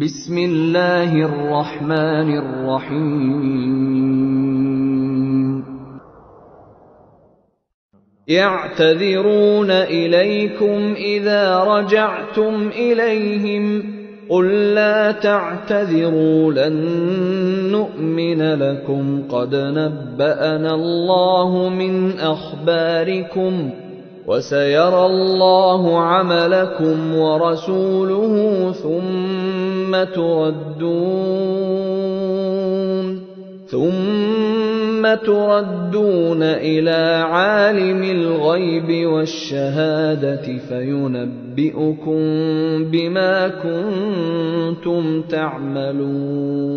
بسم الله الرحمن الرحیم. يعتذرون إليكم إذا رجعتم إليهم قل لا تعتذروا لن نؤمن لكم قد نبأنا الله من أخباركم وسيرى الله عملكم ورسوله ثم تردون إلى عالم الغيب والشهادة فينبئكم بما كنتم تعملون.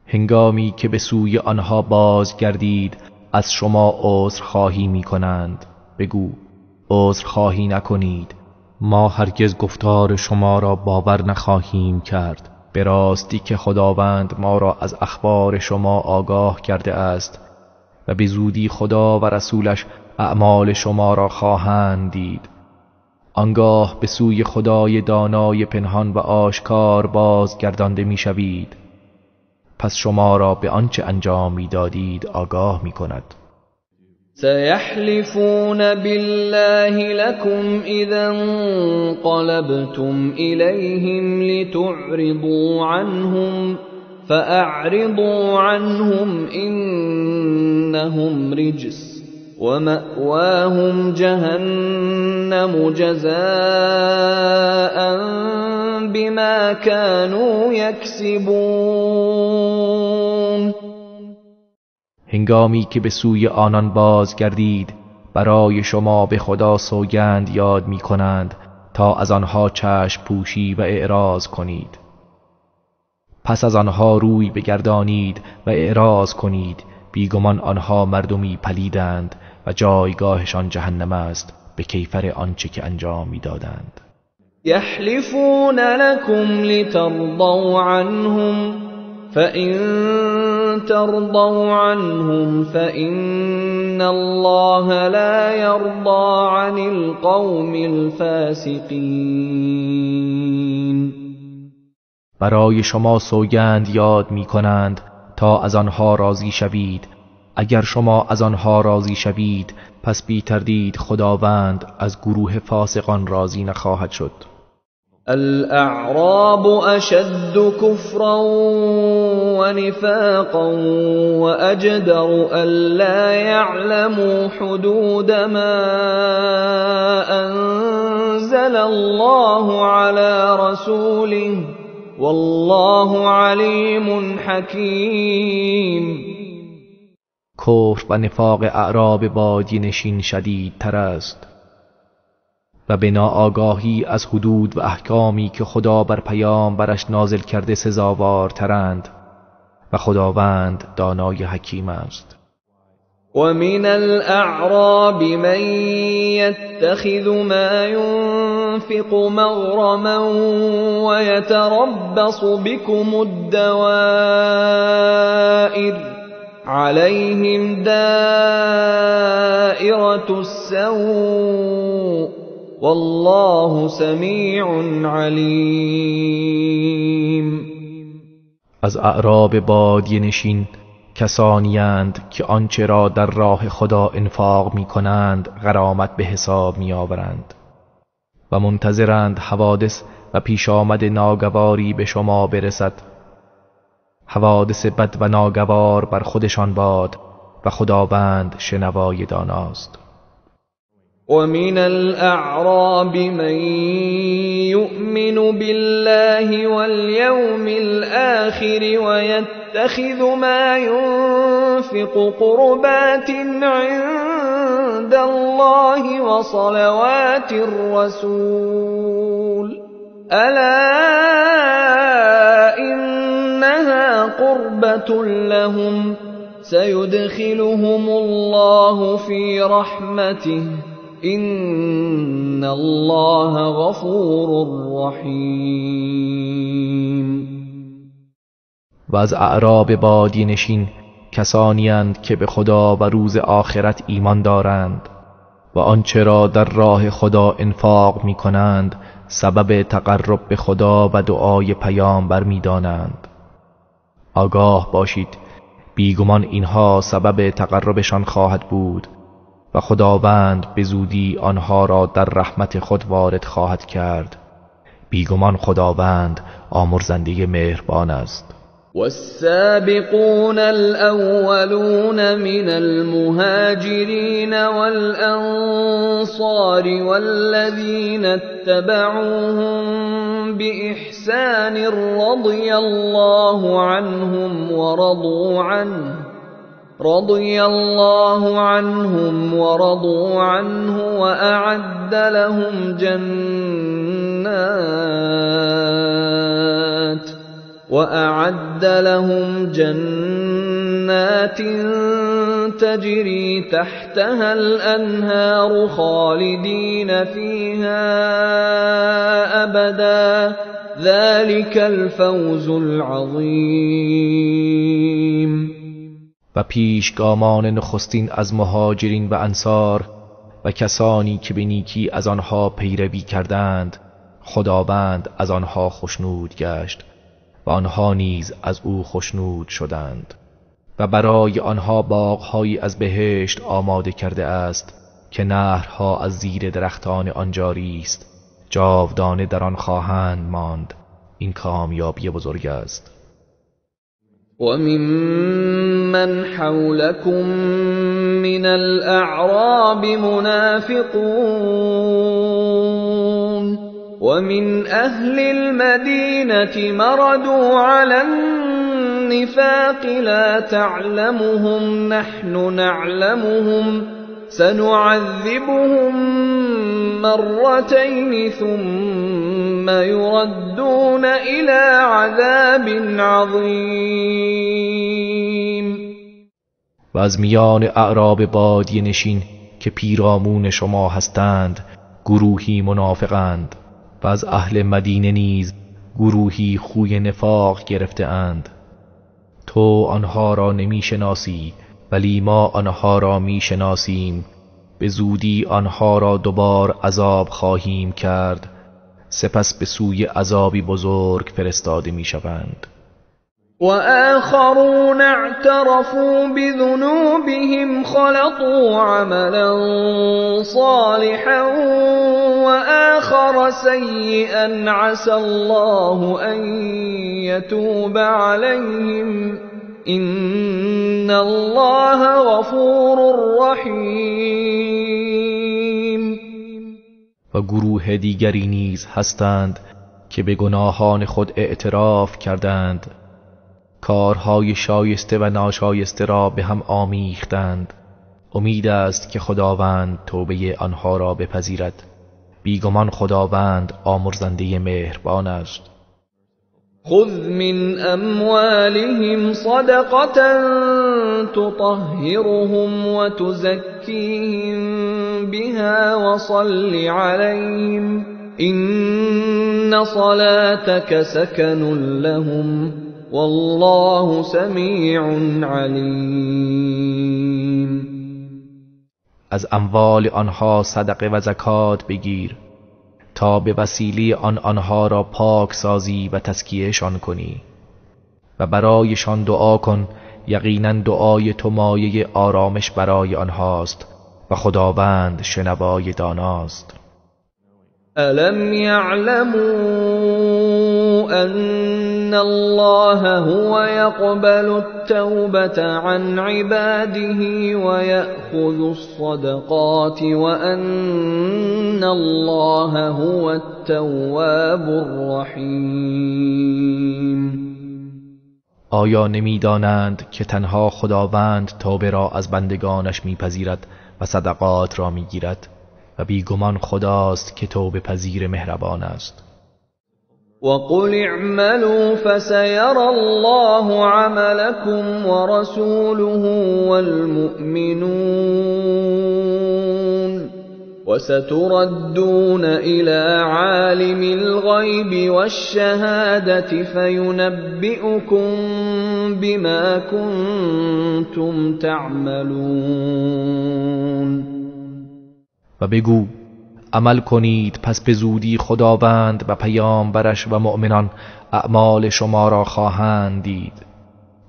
هنگامی که به سوی آنها بازگردید از شما عذرخواهی می کنند. بگو عذرخواهی نکنید، ما هرگز گفتار شما را باور نخواهیم کرد. به راستی که خداوند ما را از اخبار شما آگاه کرده است و به زودی خدا و رسولش اعمال شما را خواهند دید. آنگاه به سوی خدای دانای پنهان و آشکار بازگردانده می شوید. پس شما را به آنچه انجام می دادید آگاه می کند. سيحلفون بالله لكم إذا انقلبتم إليهم لتعرضوا عنهم فأعرضوا عنهم إنهم رجس ومأواهم جهنم جزاء بما كانوا يكسبون. هنگامی که به سوی آنان بازگردید برای شما به خدا سوگند یاد می کنند تا از آنها چشم پوشی و اعراض کنید. پس از آنها روی بگردانید و اعراض کنید، بیگمان آنها مردمی پلیدند و جایگاهشان جهنم است به کیفر آنچه که انجام میدادند. یحلفون لكم لترضوا عنهم فإن ترضوا عنهم فإن الله لا يرضى عن القوم الفاسقین. برای شما سوگند یاد می کنند تا از آنها راضی شوید. اگر شما از آنها راضی شوید پس بی تردید خداوند از گروه فاسقان راضی نخواهد شد. الأعراب أشد كفرا ونفاقا وأجدر ألا يعلموا حدود ما أنزل الله على رسوله والله عليم حكيم. کفر و نفاق اعراب بادیه نشین شدیدتر است و به ناآگاهی از حدود و احکامی که خدا بر پیامبرش نازل کرده سزاوارترند و خداوند دانای حکیم است. ومن الأعراب من يتخذ ما ينفق مغرما ويتربص بكم الدوائر عليهم دائرة السوء والله سمیع علیم. از اعراب بادیه نشین کسانی اند که آنچه را در راه خدا انفاق می کنند غرامت به حساب می آورند و منتظرند حوادث و پیش آمد ناگواری به شما برسد. حوادث بد و ناگوار بر خودشان باد و خداوند شنوای داناست. ومن الأعراب من يؤمن بالله واليوم الآخر ويتخذ ما ينفق قربات عند الله وصلوات الرسول ألا إنها قربة لهم سيدخلهم الله في رحمته إن الله غفور رحیم. و از اعراب بادیه نشین کسانی اند که به خدا و روز آخرت ایمان دارند و آنچه را در راه خدا انفاق می کنند سبب تقرب به خدا و دعای پیامبر می‌دانند. آگاه باشید، بیگمان اینها سبب تقربشان خواهد بود و خداوند به زودی آنها را در رحمت خود وارد خواهد کرد. بیگمان خداوند آمرزنده مهربان است. والسابقون الأولون من المهاجرين والأنصار والذين اتبعوهم بإحسان رضي الله عنهم ورضوا عنه وأعد لهم جنات تجري تحتها الأنهار خالدين فيها أبدا ذلك الفوز العظیم. و پیشگامان نخستین از مهاجرین و انصار و کسانی که به نیکی از آنها پیروی کردند، خداوند از آنها خشنود گشت و آنها نیز از او خشنود شدند و برای آنها باغهایی از بهشت آماده کرده است که نهرها از زیر درختان آن جاری است، جاودانه در آن خواهند ماند. این کامیابی بزرگ است. وممن حولكم من الأعراب منافقون ومن أهل المدينة مردوا على النفاق لا تعلمهم نحن نعلمهم سنعذبهم مرتين ثم يردون إلى عذاب عظیم. و از میان اعراب بادیه نشین که پیرامون شما هستند گروهی منافقند و از اهل مدینه نیز گروهی خوی نفاق گرفته اند. تو آنها را نمی شناسی ولی ما آنها را می شناسیم. به زودی آنها را دوبار عذاب خواهیم کرد، سپس به سوی عذابی بزرگ فرستاده می شوند. وآخرون اعترفوا بذنوبهم خلطوا عملا صالحا وآخر سيئا عسى الله أن يتوب عليهم إن الله غفور رحیم. و گروه دیگری نیز هستند که به گناهان خود اعتراف کردند، کارهای شایسته و ناشایسته را به هم آمیختند. امید است که خداوند توبه آنها را بپذیرد. بیگمان خداوند آمرزنده مهربان است. خذ من اموالهم صدقة تطهرهم وتزکیهم بها وصل عليهم إن صلاتك سكن لهم والله سمیع علیم. از اموال آنها صدقه و زکات بگیر تا به وسیله آن آنها را پاک سازی و تزکیهشان کنی و برایشان دعا کن. یقینا دعای تو مایه آرامش برای آنهاست و خداوند شنوای داناست. ألم يعلموا أن الله هو يقبل التوبة عن عباده ويأخذ الصدقات وأن الله هو التواب الرحیم. آیا نمی‌دانند که تنها خداوند توبه را از بندگانش میپذیرد و صدقات را میگیرد و بیگمان خداست که توبه پذیر مهربان است. وقل اعملوا فسيرى الله عملكم ورسوله والمؤمنون وستردون إلى عالم الغيب والشهادة فينبئكم بما كنتم تعملون. و بگو عمل کنید، پس به زودی خداوند و پیامبرش و مؤمنان اعمال شما را خواهند دید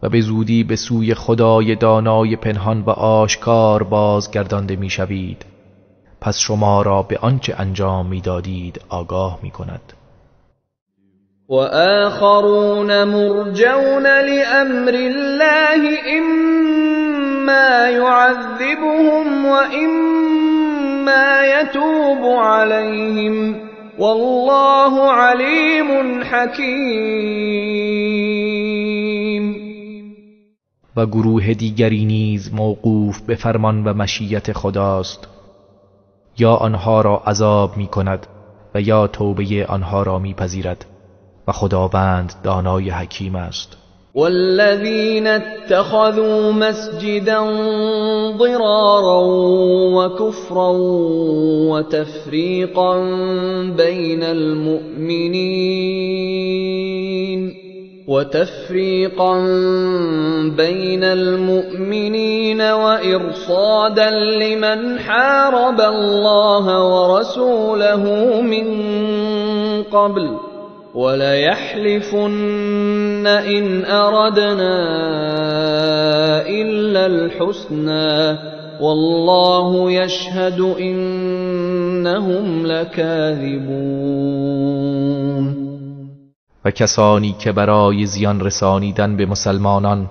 و به زودی به سوی خدای دانای پنهان و آشکار بازگردانده میشوید، پس شما را به آنچه انجام میدادید آگاه میکند. وآخرون مرجون لأمر الله إما يعذبهم وإما يتوب عليهم والله علیم حکیم. و گروه دیگری نیز موقوف به فرمان و مشیت خداست، یا آنها را عذاب می کند و یا توبه آنها را می پذیرد و خداوند دانای حکیم است. والذین اتخذوا مسجدا ضرارا وكفرا وتفریقا بین المؤمنین وإرصادا لمن حارب الله ورسوله من قبل وليحلفن إن أردنا إلا الحسنى والله يشهد إنهم لكاذبون. و کسانی که برای زیان رسانیدن به مسلمانان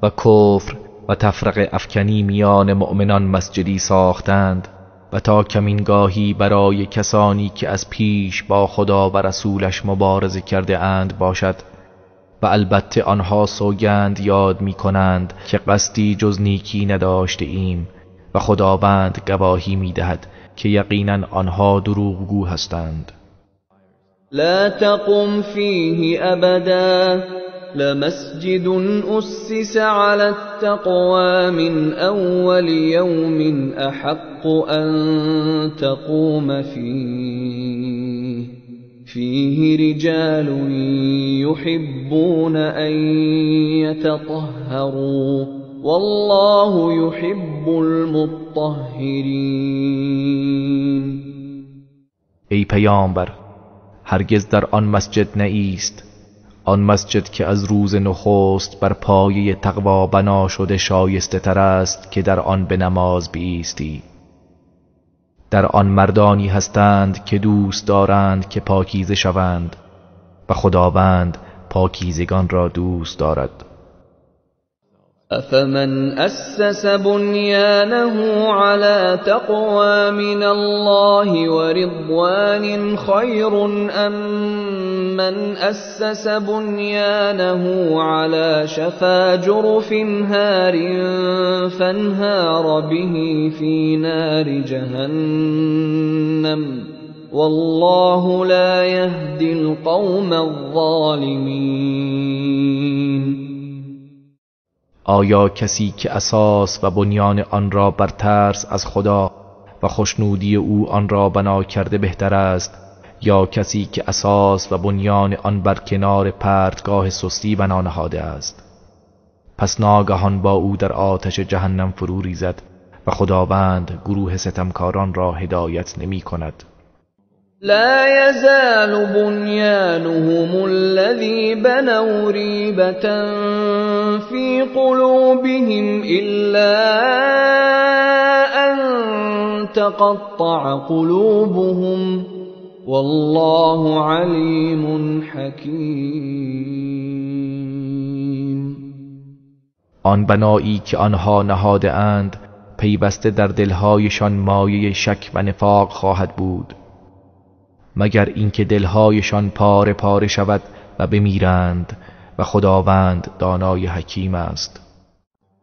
و کفر و تفرقه افکنی میان مؤمنان مسجدی ساختند و تا کمینگاهی برای کسانی که از پیش با خدا و رسولش مبارزه کرده اند باشد، و البته آنها سوگند یاد می کنند که قصدی جز نیکی نداشته ایم و خداوند گواهی می دهد که یقینا آنها دروغگو هستند. لا تقم فیه ابدا لمسجد أسس على التقوى من أول يوم أحق أن تقوم فيه فيه رجال يحبون أن يتطهروا والله يحب المطهرين. ای پیامبر، هرگز در آن مسجد نایست، آن مسجد که از روز نخست بر پایه تقوا بنا شده شایسته تر است که در آن به نماز بایستی. در آن مردانی هستند که دوست دارند که پاکیزه شوند و خداوند پاکیزگان را دوست دارد. أفمن أسس بنيانه على تقوى من الله ورضوان خير أم من أسس بنيانه على شفا جرف هار فانهار به في نار جهنم والله لا يهدي القوم الظالمين. آیا کسی که اساس و بنیان آن را بر ترس از خدا و خوشنودی او آن را بنا کرده بهتر است، یا کسی که اساس و بنیان آن بر کنار پرتگاه سستی بنا نهاده است؟ پس ناگهان با او در آتش جهنم فرو ریزد و خداوند گروه ستمکاران را هدایت نمی کند. لا يزال بنيانهم الذي بنوا ريبة في قلوبهم إلا أن تقطع قلوبهم والله عليم حكيم. آن بنایی که آنها نهاده اند پیوسته در دلهایشان مایه شک و نفاق خواهد بود، مگر اینکه دلهایشان پاره پاره شود و بمیرند، و خداوند دانای حکیم است.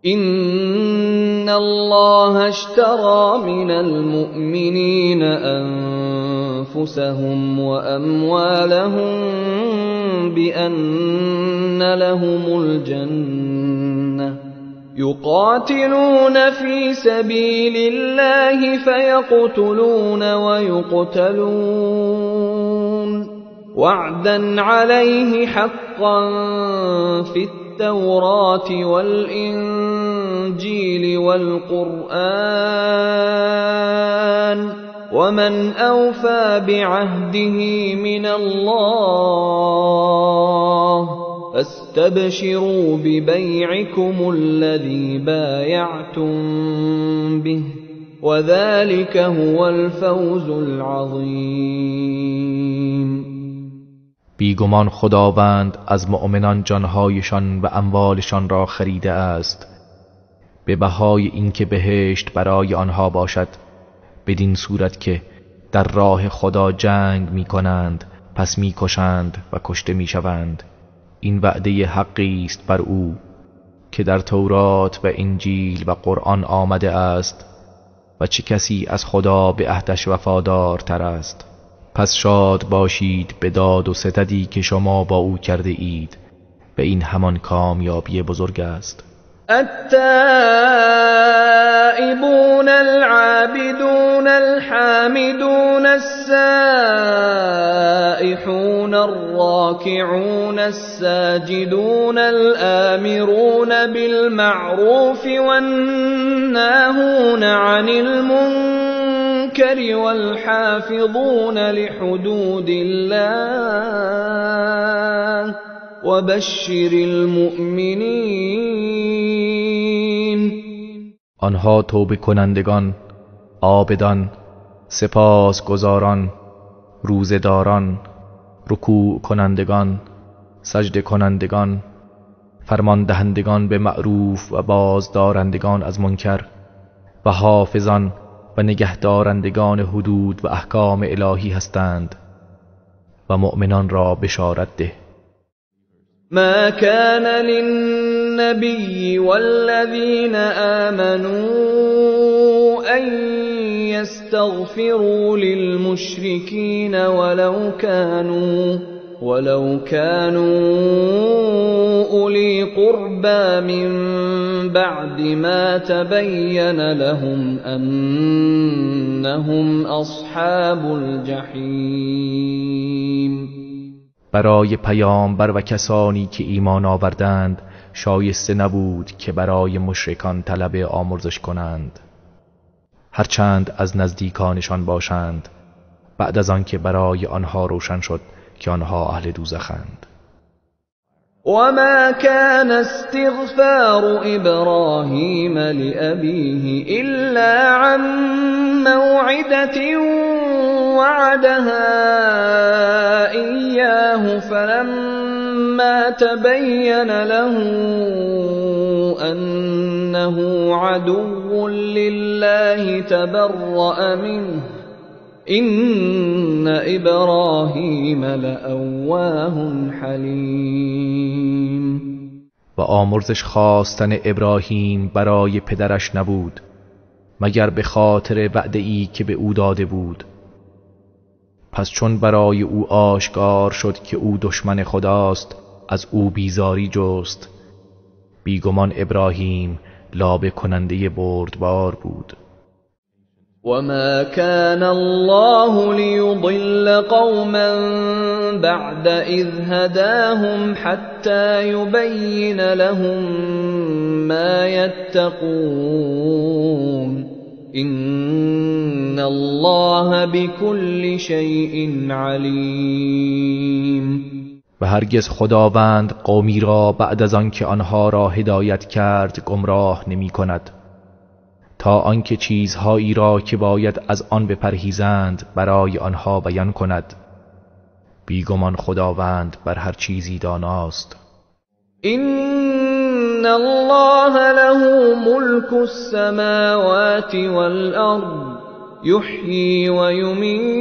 إن الله اشترى من المؤمنین أنفسهم وأموالهم بأن لهم الجنة يقاتلون في سبيل الله فيقتلون ويقتلون وعدا عليه حقا في التوراة والإنجيل والقرآن ومن أوفى بعهده من الله فاستبشروا ببيعكم الذي بايعتم به وذلك هو الفوز العظیم. بیگمان خداوند از مؤمنان جانهایشان و اموالشان را خریده است به بهای اینکه بهشت برای آنها باشد، بدین صورت که در راه خدا جنگ می کنند، پس می کشند و کشته می شوند. این وعده حقی است بر او که در تورات و انجیل و قرآن آمده است، و چه کسی از خدا به عهدش وفادارتر است. پس شاد باشید به داد و ستدی که شما با او کرده اید، و این همان کامیابی بزرگ است. التائبون العابدون الحامدون السائحون الراكعون الساجدون الآمرون بالمعروف والناهون عن المنكر والحافظون لحدود الله وبشر المؤمنین. آنها توبه کنندگان، عابدان، سپاسگزاران، روزه‌داران، رکوع کنندگان، سجده کنندگان، فرماندهندگان به معروف و بازدارندگان از منکر و حافظان و نگهدارندگان حدود و احکام الهی هستند، و مؤمنان را بشارت ده. ما كان للنبي والذين آمنوا أن يستغفروا للمشركين ولو كانوا أولي قربى من بعد ما تبين لهم أنهم أصحاب الجحیم. برای پیامبر و کسانی که ایمان آوردند شایسته نبود که برای مشرکان طلب آمرزش کنند، هرچند از نزدیکانشان باشند، بعد از آن که برای آنها روشن شد که آنها اهل دوزخند. وما كان استغفار إبراهيم لأبيه إلا عن موعدة وعدها إياه فلما تبين له أنه عدو لله تبرأ منه إن إبراهيم لأواه حلیم. و آمرزش خواستن ابراهیم برای پدرش نبود مگر به خاطر وعده‌ای که به او داده بود. پس چون برای او آشکار شد که او دشمن خداست، از او بیزاری جست. بیگمان ابراهیم لابه کننده بردبار بود. وما كان الله ليضل قوما بعد إذ هداهم حتى يبين لهم ما يتقون إن الله بكل شيء عليم. و هرگز خداوند قومی را بعد از آن که آنها را هدایت کرد گمراه نمی کند، تا آنکه چیزهایی را که باید از آن بپرهیزند برای آنها بیان کند. بیگمان خداوند بر هر چیزی داناست. إن الله له ملك السماوات والأرض يحيي ويميت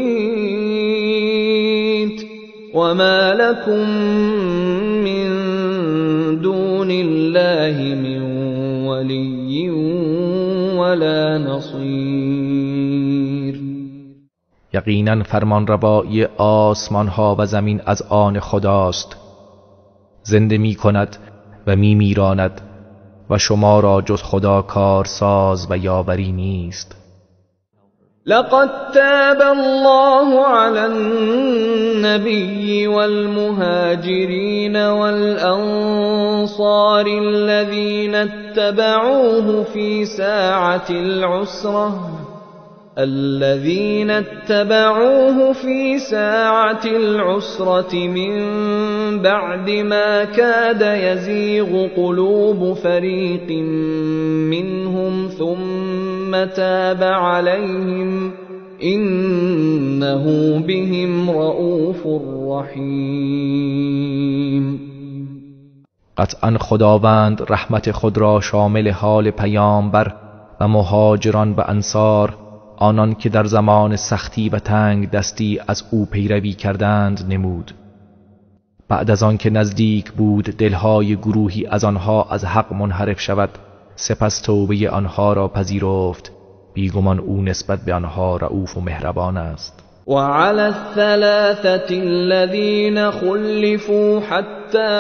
وما لكم من دون الله من ولي ولا نصير. یقینا فرمانروایی آسمان ها و زمین از آن خداست، زنده می کند و می میراند و شما را جز خدا کارساز و یاوری نیست. لقد تاب الله على النبي والمهاجرين والأنصار الذين اتبعوه في ساعة العسرة الذين اتبعوه في ساعة العسرة من بعد ما كاد يزيغ قلوب فريق منهم ثم تاب عليهم إنه بهم رؤوف رحیم. قطعا خداوند رحمت خود را شامل حال پیامبر و مهاجران و انصار، آنان که در زمان سختی و تنگ دستی از او پیروی کردند نمود. بعد از آن که نزدیک بود دلهای گروهی از آنها از حق منحرف شود، سپس توبه آنها را پذیرفت. بیگمان او نسبت به آنها رؤوف و مهربان است. وعلى الثلاثة الذين خلفوا حتى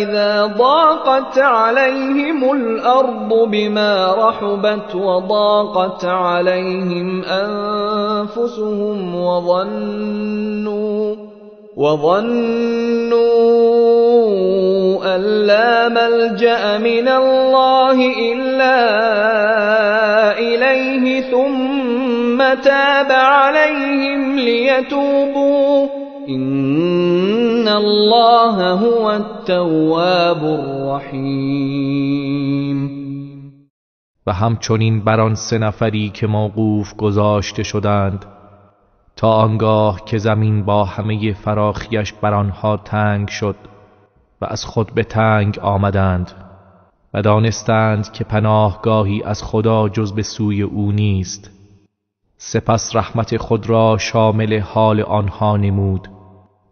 إذا ضاقت عليهم الأرض بما رحبت وضاقت عليهم أنفسهم وظنوا أن لا ملجأ من الله إلا إليه ثم تاب عليهم ليتوبوا إن الله هو التواب الرحیم. و همچنین بر آن سه نفری که موقوف گذاشته شدند تا آنگاه که زمین با همه فراخیش بر آنها تنگ شد و از خود به تنگ آمدند و دانستند که پناهگاهی از خدا جز به سوی او نیست، سپس رحمت خود را شامل حال آنها نمود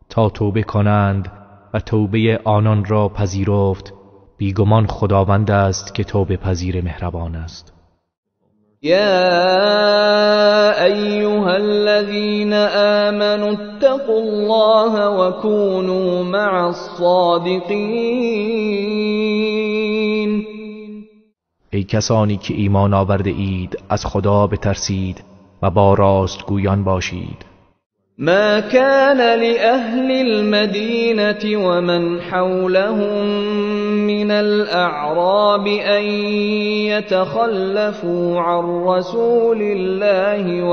تا توبه کنند و توبه آنان را پذیرفت. بیگمان خداوند است که توبه پذیر مهربان است. یا ایها الذین آمنوا اتقوا الله وكونوا مع الصادقین. ای کسانی که ایمان آورده اید، از خدا بترسید و با راستگویان باشید. ما كان لأهل المدينة ومن حولهم من الأعراب أن يتخلفوا عن رسول الله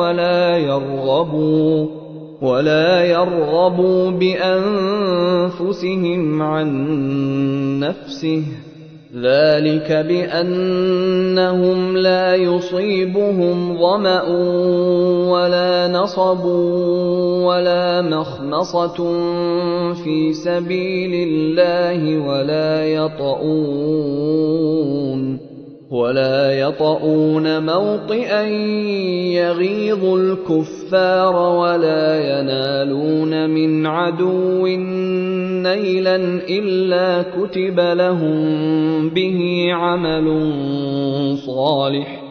ولا يرغبوا بأنفسهم عن نفسه ذلك بأنهم لا يصيبهم ظمأ ولا نصب ولا مخمصة في سبيل الله ولا يطؤون موطئا يغيظ الكفار ولا ينالون من عدو نيلا إلا كتب لهم به عمل صالح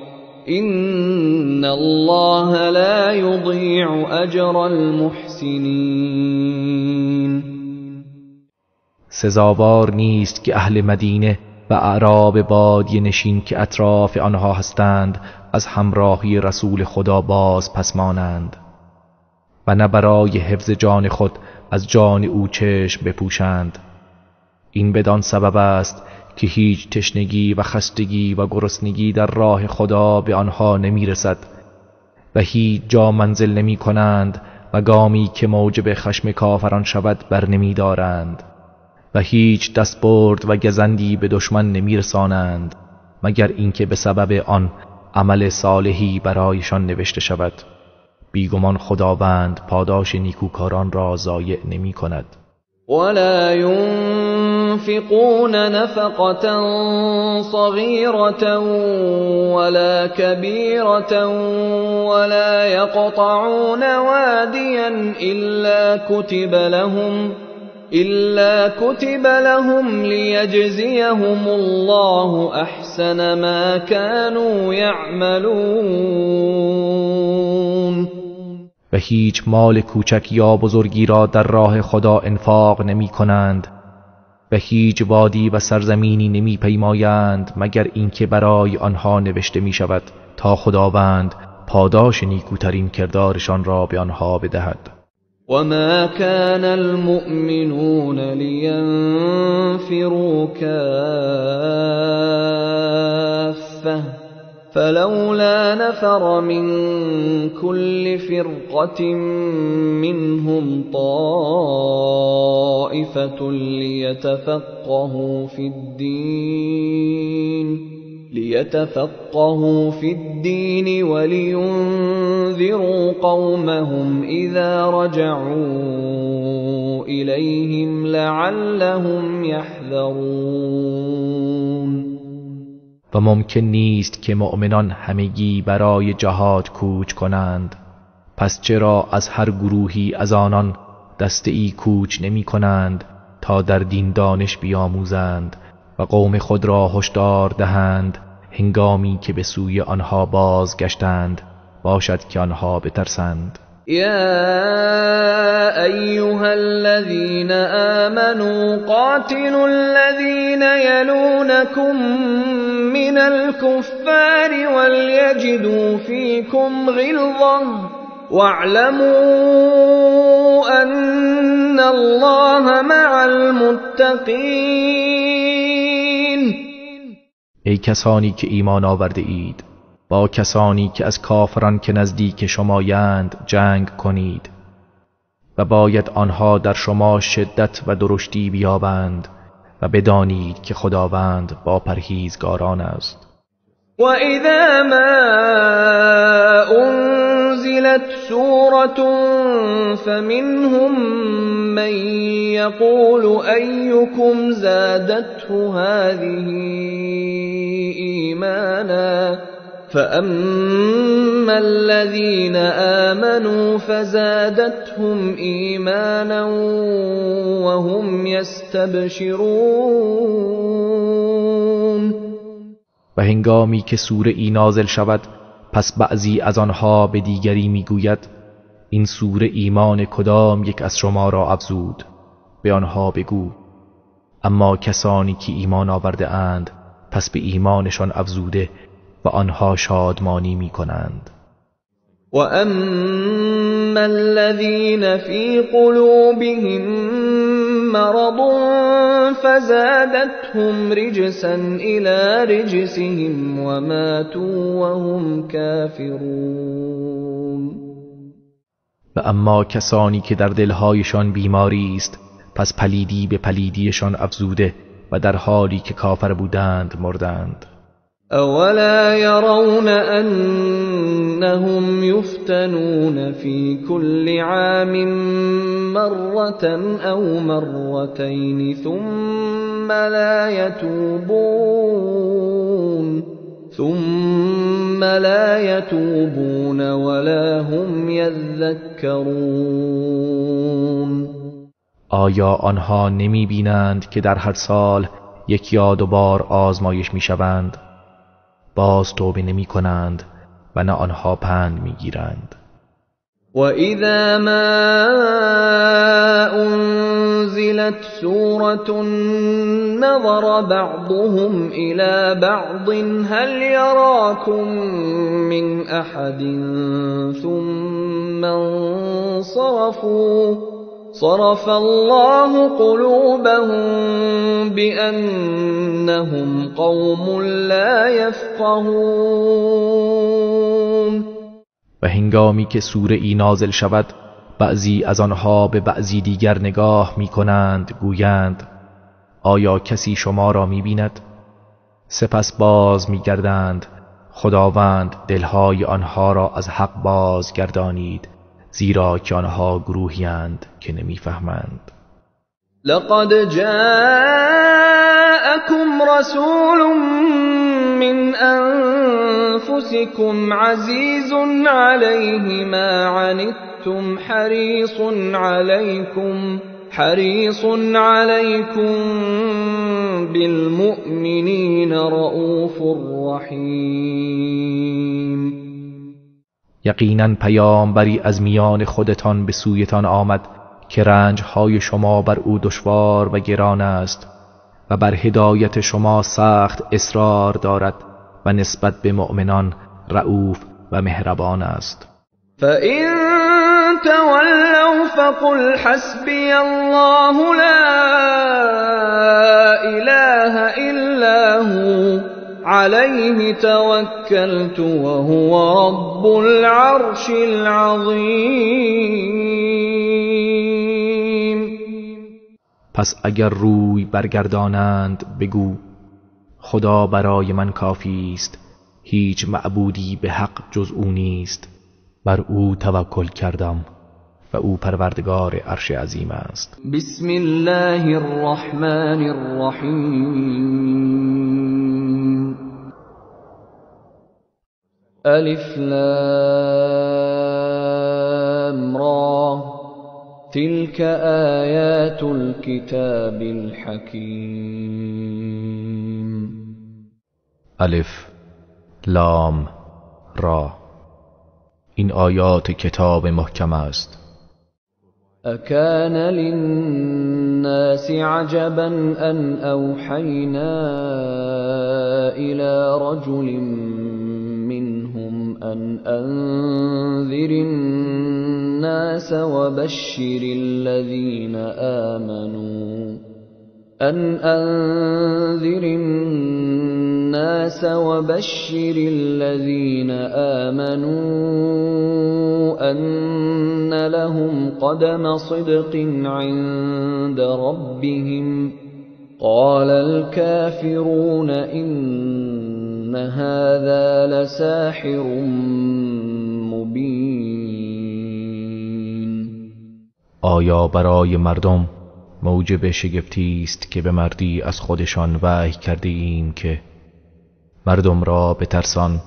إن الله لا يضيع أجر المحسنين. سزاوار نیست که اهل مدینه و اعراب بادیه نشین که اطراف آنها هستند از همراهی رسول خدا باز پسمانند و نه برای حفظ جان خود از جان او چشم بپوشند. این بدان سبب است که هیچ تشنگی و خستگی و گرسنگی در راه خدا به آنها نمی رسد و هیچ جا منزل نمی کنند و گامی که موجب خشم کافران شود بر نمی دارند و هیچ دستبرد و گزندی به دشمن نمی رسانند مگر اینکه به سبب آن عمل صالحی برایشان نوشته شود. بیگمان خداوند پاداش نیکوکاران را ضایع نمی کند. ولا ينفقون نفقة صغيرة ولا كبيرة ولا يقطعون واديا إلا كتب لهم ليجزيهم الله أحسن ما كانوا يعملون. و هیچ مال کوچک یا بزرگی را در راه خدا انفاق نمی کنند و هیچ وادی و سرزمینی نمی پیمایند مگر اینکه برای آنها نوشته می شود تا خداوند پاداش نیکوترین کردارشان را به آنها بدهد. وما كان المؤمنون لينفروا كافة فلولا نفر من كل فرقة منهم طائفة ليتفقهوا في الدين ولينذروا قومهم إذا رجعوا إليهم لعلهم يحذرون. و ممکن نیست که مؤمنان همگی برای جهاد کوچ کنند، پس چرا از هر گروهی از آنان دسته‌ای کوچ نمی کنند تا در دین دانش بیاموزند و قوم خود را هشدار دهند هنگامی که به سوی آنها بازگشتند، باشد که آنها بترسند. يا أيها الذين آمنوا قاتلوا الذين يلونكم من الكفار وليجدوا فيكم غلظة واعلموا أن الله مع المتقين. ای کسانی که ایمان آورده اید، با کسانی که از کافران که نزدیک شمایند جنگ کنید و باید آنها در شما شدت و درشتی بیابند و بدانید که خداوند با پرهیزگاران است. و اذا ما انزلت سورة فمنهم من يقول ایکم زادته هذه ایمانا فأما الذين آمنوا فزادتهم إيمانا وهم يستبشرون. و هنگامی که سوره ای نازل شود، پس بعضی از آنها به دیگری میگوید این سوره ایمان کدام یک از شما را افزود؟ به آنها بگو اما کسانی که ایمان آورده اند پس به ایمانشان افزوده و آنها شادمانی می کنند. و اما الذین فی قلوبهم مرض فزادتهم رجسا الى رجسهم وماتوا وهم کافرون. و اما کسانی که در دلهایشان بیماری است، پس پلیدی به پلیدیشان افزوده و در حالی که کافر بودند مردند. اولا يرون انهم يفتنون في كل عام مرة او مرتين ثم لا يتوبون ولا هم يذكرون. آیا آنها نمی بینند که در هر سال یک یا دو بار آزمایش می شوند؟ باز توبه نمی کنند و نه آنها پند می گیرند. و اذا ما انزلت سورة نظر بعضهم الى بعض هل يراكم من احد ثم انصرفوا صرف الله قلوبهم بأنهم قوم لا يفقهون. و هنگامی که سوره ای نازل شود، بعضی از آنها به بعضی دیگر نگاه می کنند، گویند آیا کسی شما را می بیند؟ سپس باز می گردند. خداوند دلهای آنها را از حق باز گردانید، زیرا که آنها گروهی‌اند که نمیفهمند. لقد جاءکم رسول من انفسکم عزیز علیه ما عنتم حریص علیکم بالمؤمنین رؤوف رحیم. یقینا پیامبری از میان خودتان به سویتان آمد که رنجهای شما بر او دشوار و گران است و بر هدایت شما سخت اصرار دارد و نسبت به مؤمنان رؤوف و مهربان است. فإن تولوا فقل حسبی الله لا إله إلا هو عليه توكلت وهو رب العرش العظیم. پس اگر روی برگردانند بگو خدا برای من کافی است، هیچ معبودی به حق جز او نیست، بر او توکل کردم و او پروردگار عرش عظیم است. بسم الله الرحمن الرحیم. الف لام را تلك آیات الكتاب الحکیم. الف لام را، این آیات کتاب محکم است. أكان للناس عجبا أن أوحينا إلى رجل منهم أن أنذر الناس وبشر الذين آمنوا أن لهم قدم صدق عند ربهم. قال الكافرون إن هذا لساحر مبين. آیا برای مردم موجب شگفتی است که به مردی از خودشان وحی کرده ایم که مردم را بترسان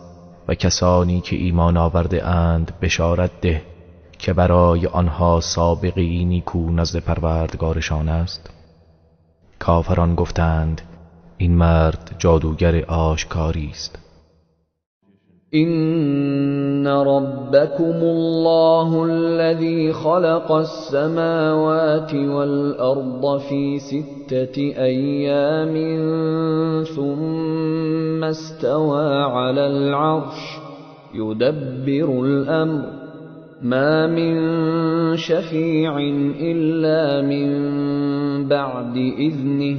و کسانی که ایمان آورده اند بشارت ده که برای آنها سابقه‌ای نیکو نزد پروردگارشان است؟ کافران گفتند این مرد جادوگر آشکاری است. إن ربكم الله الذي خلق السماوات والأرض في 6 أيام ثم استوى على العرش يدبر الأمر ما من شفيع إلا من بعد إذنه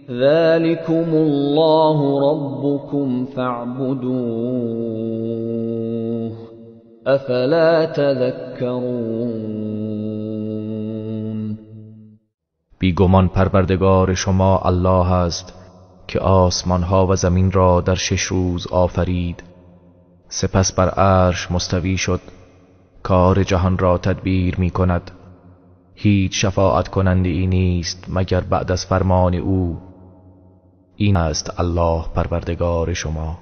ذلكم الله ربكم فاعبدوه افلا تذكرون. بیگمان پروردگار شما الله است که آسمانها و زمین را در 6 روز آفرید، سپس بر عرش مستوی شد، کار جهان را تدبیر می کند، هیچ شفاعت کننده ای نیست مگر بعد از فرمان او. این است الله پروردگار شما،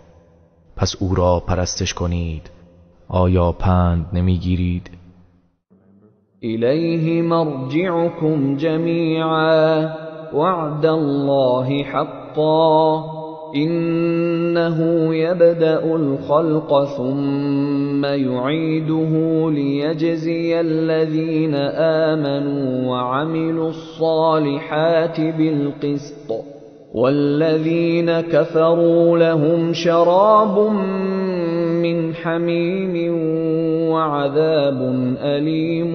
پس او را پرستش کنید، آیا پند نمیگیرید؟ الیه مرجعکم جمیعا وعد الله حقا انه یبدأ الخلق ثم یعیده لیجزی الذین آمنوا وعملوا الصالحات بالقسط والذین كفروا لهم شراب من حمیم وعذاب ألیم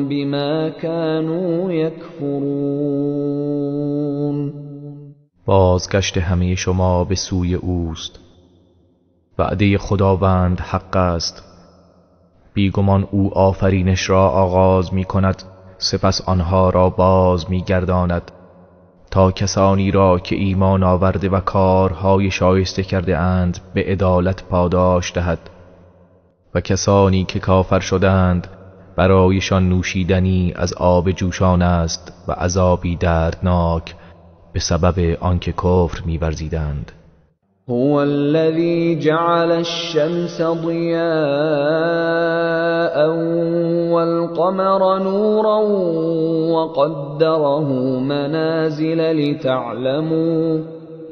بما كانوا یکفرون. بازگشت همه شما به سوی اوست، وعده خداوند حق است، بیگمان او آفرینش را آغاز می کند، سپس آنها را باز می گرداند تا کسانی را که ایمان آورده و کارهای شایسته کرده اند به عدالت پاداش دهد و کسانی که کافر شدند برایشان نوشیدنی از آب جوشان است و عذابی دردناک به سبب آنکه کفر می‌ورزیدند. هو الذي جعل الشمس ضياء والقمر نورا وقدره منازل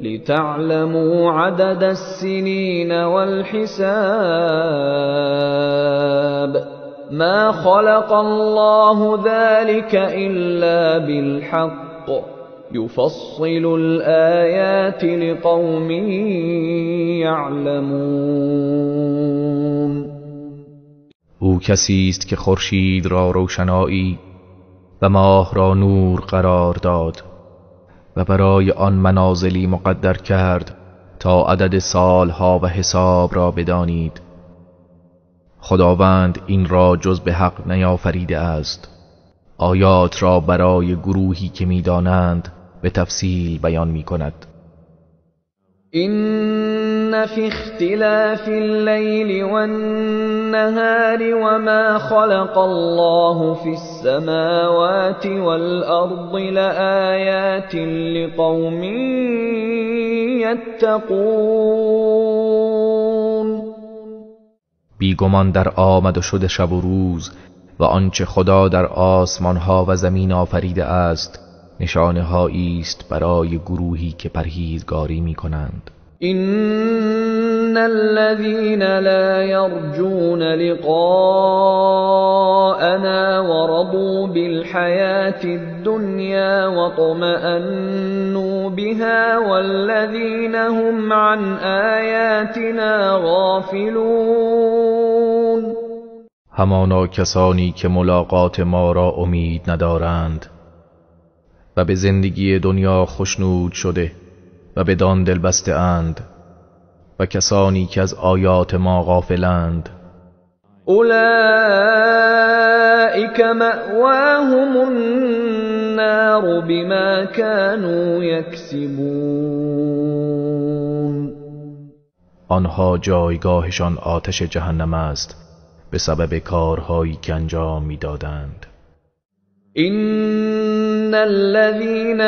لتعلموا عدد السنين والحساب ما خلق الله ذلك إلا بالحق يفصل الآيات لقوم يعلمون. او کسی است که خورشید را روشنایی و ماه را نور قرار داد و برای آن منازلی مقدر کرد تا عدد سالها و حساب را بدانید. خداوند این را جز به حق نیافریده است. آیات را برای گروهی که میدانند به تفصیل بیان میکند. إن في اختلاف الليل والنهار وما خلق الله في السماوات والأرض لآيات لقوم يتقون. بیگمان در آمد و شد شب و روز و آنچه خدا در آسمانها و زمین آفریده است نشانه هایی است برای گروهی که پرهیزگاری می کنند. إن الذين لا يرجون لقاءنا ورضوا بالحياة الدنيا واطمأنوا بها والذين هم عن آياتنا غافلون. همانا کسانی که ملاقات ما را امید ندارند و به زندگی دنیا خوشنود شده و بدان دل بسته اند و کسانی که از آیات ما غافلند، اولئک مأواهم النار بما كانوا یکسبون. آنها جایگاهشان آتش جهنم است به سبب کارهایی که انجام میدادند. إن الذين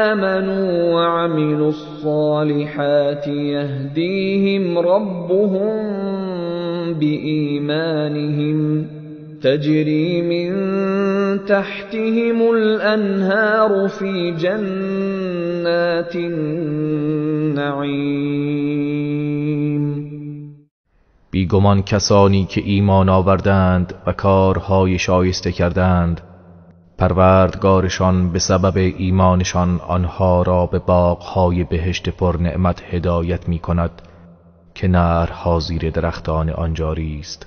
آمنوا وعملوا الصالحات يهديهم ربهم بإيمانهم تجري من تحتهم الأنهار في جنات النعيم. بیگمان کسانی که ایمان آوردند و کارهای شایسته کردند، پروردگارشان به سبب ایمانشان آنها را به باغهای بهشت پر نعمت هدایت می کند که نهرها زیر درختان آن جاری است.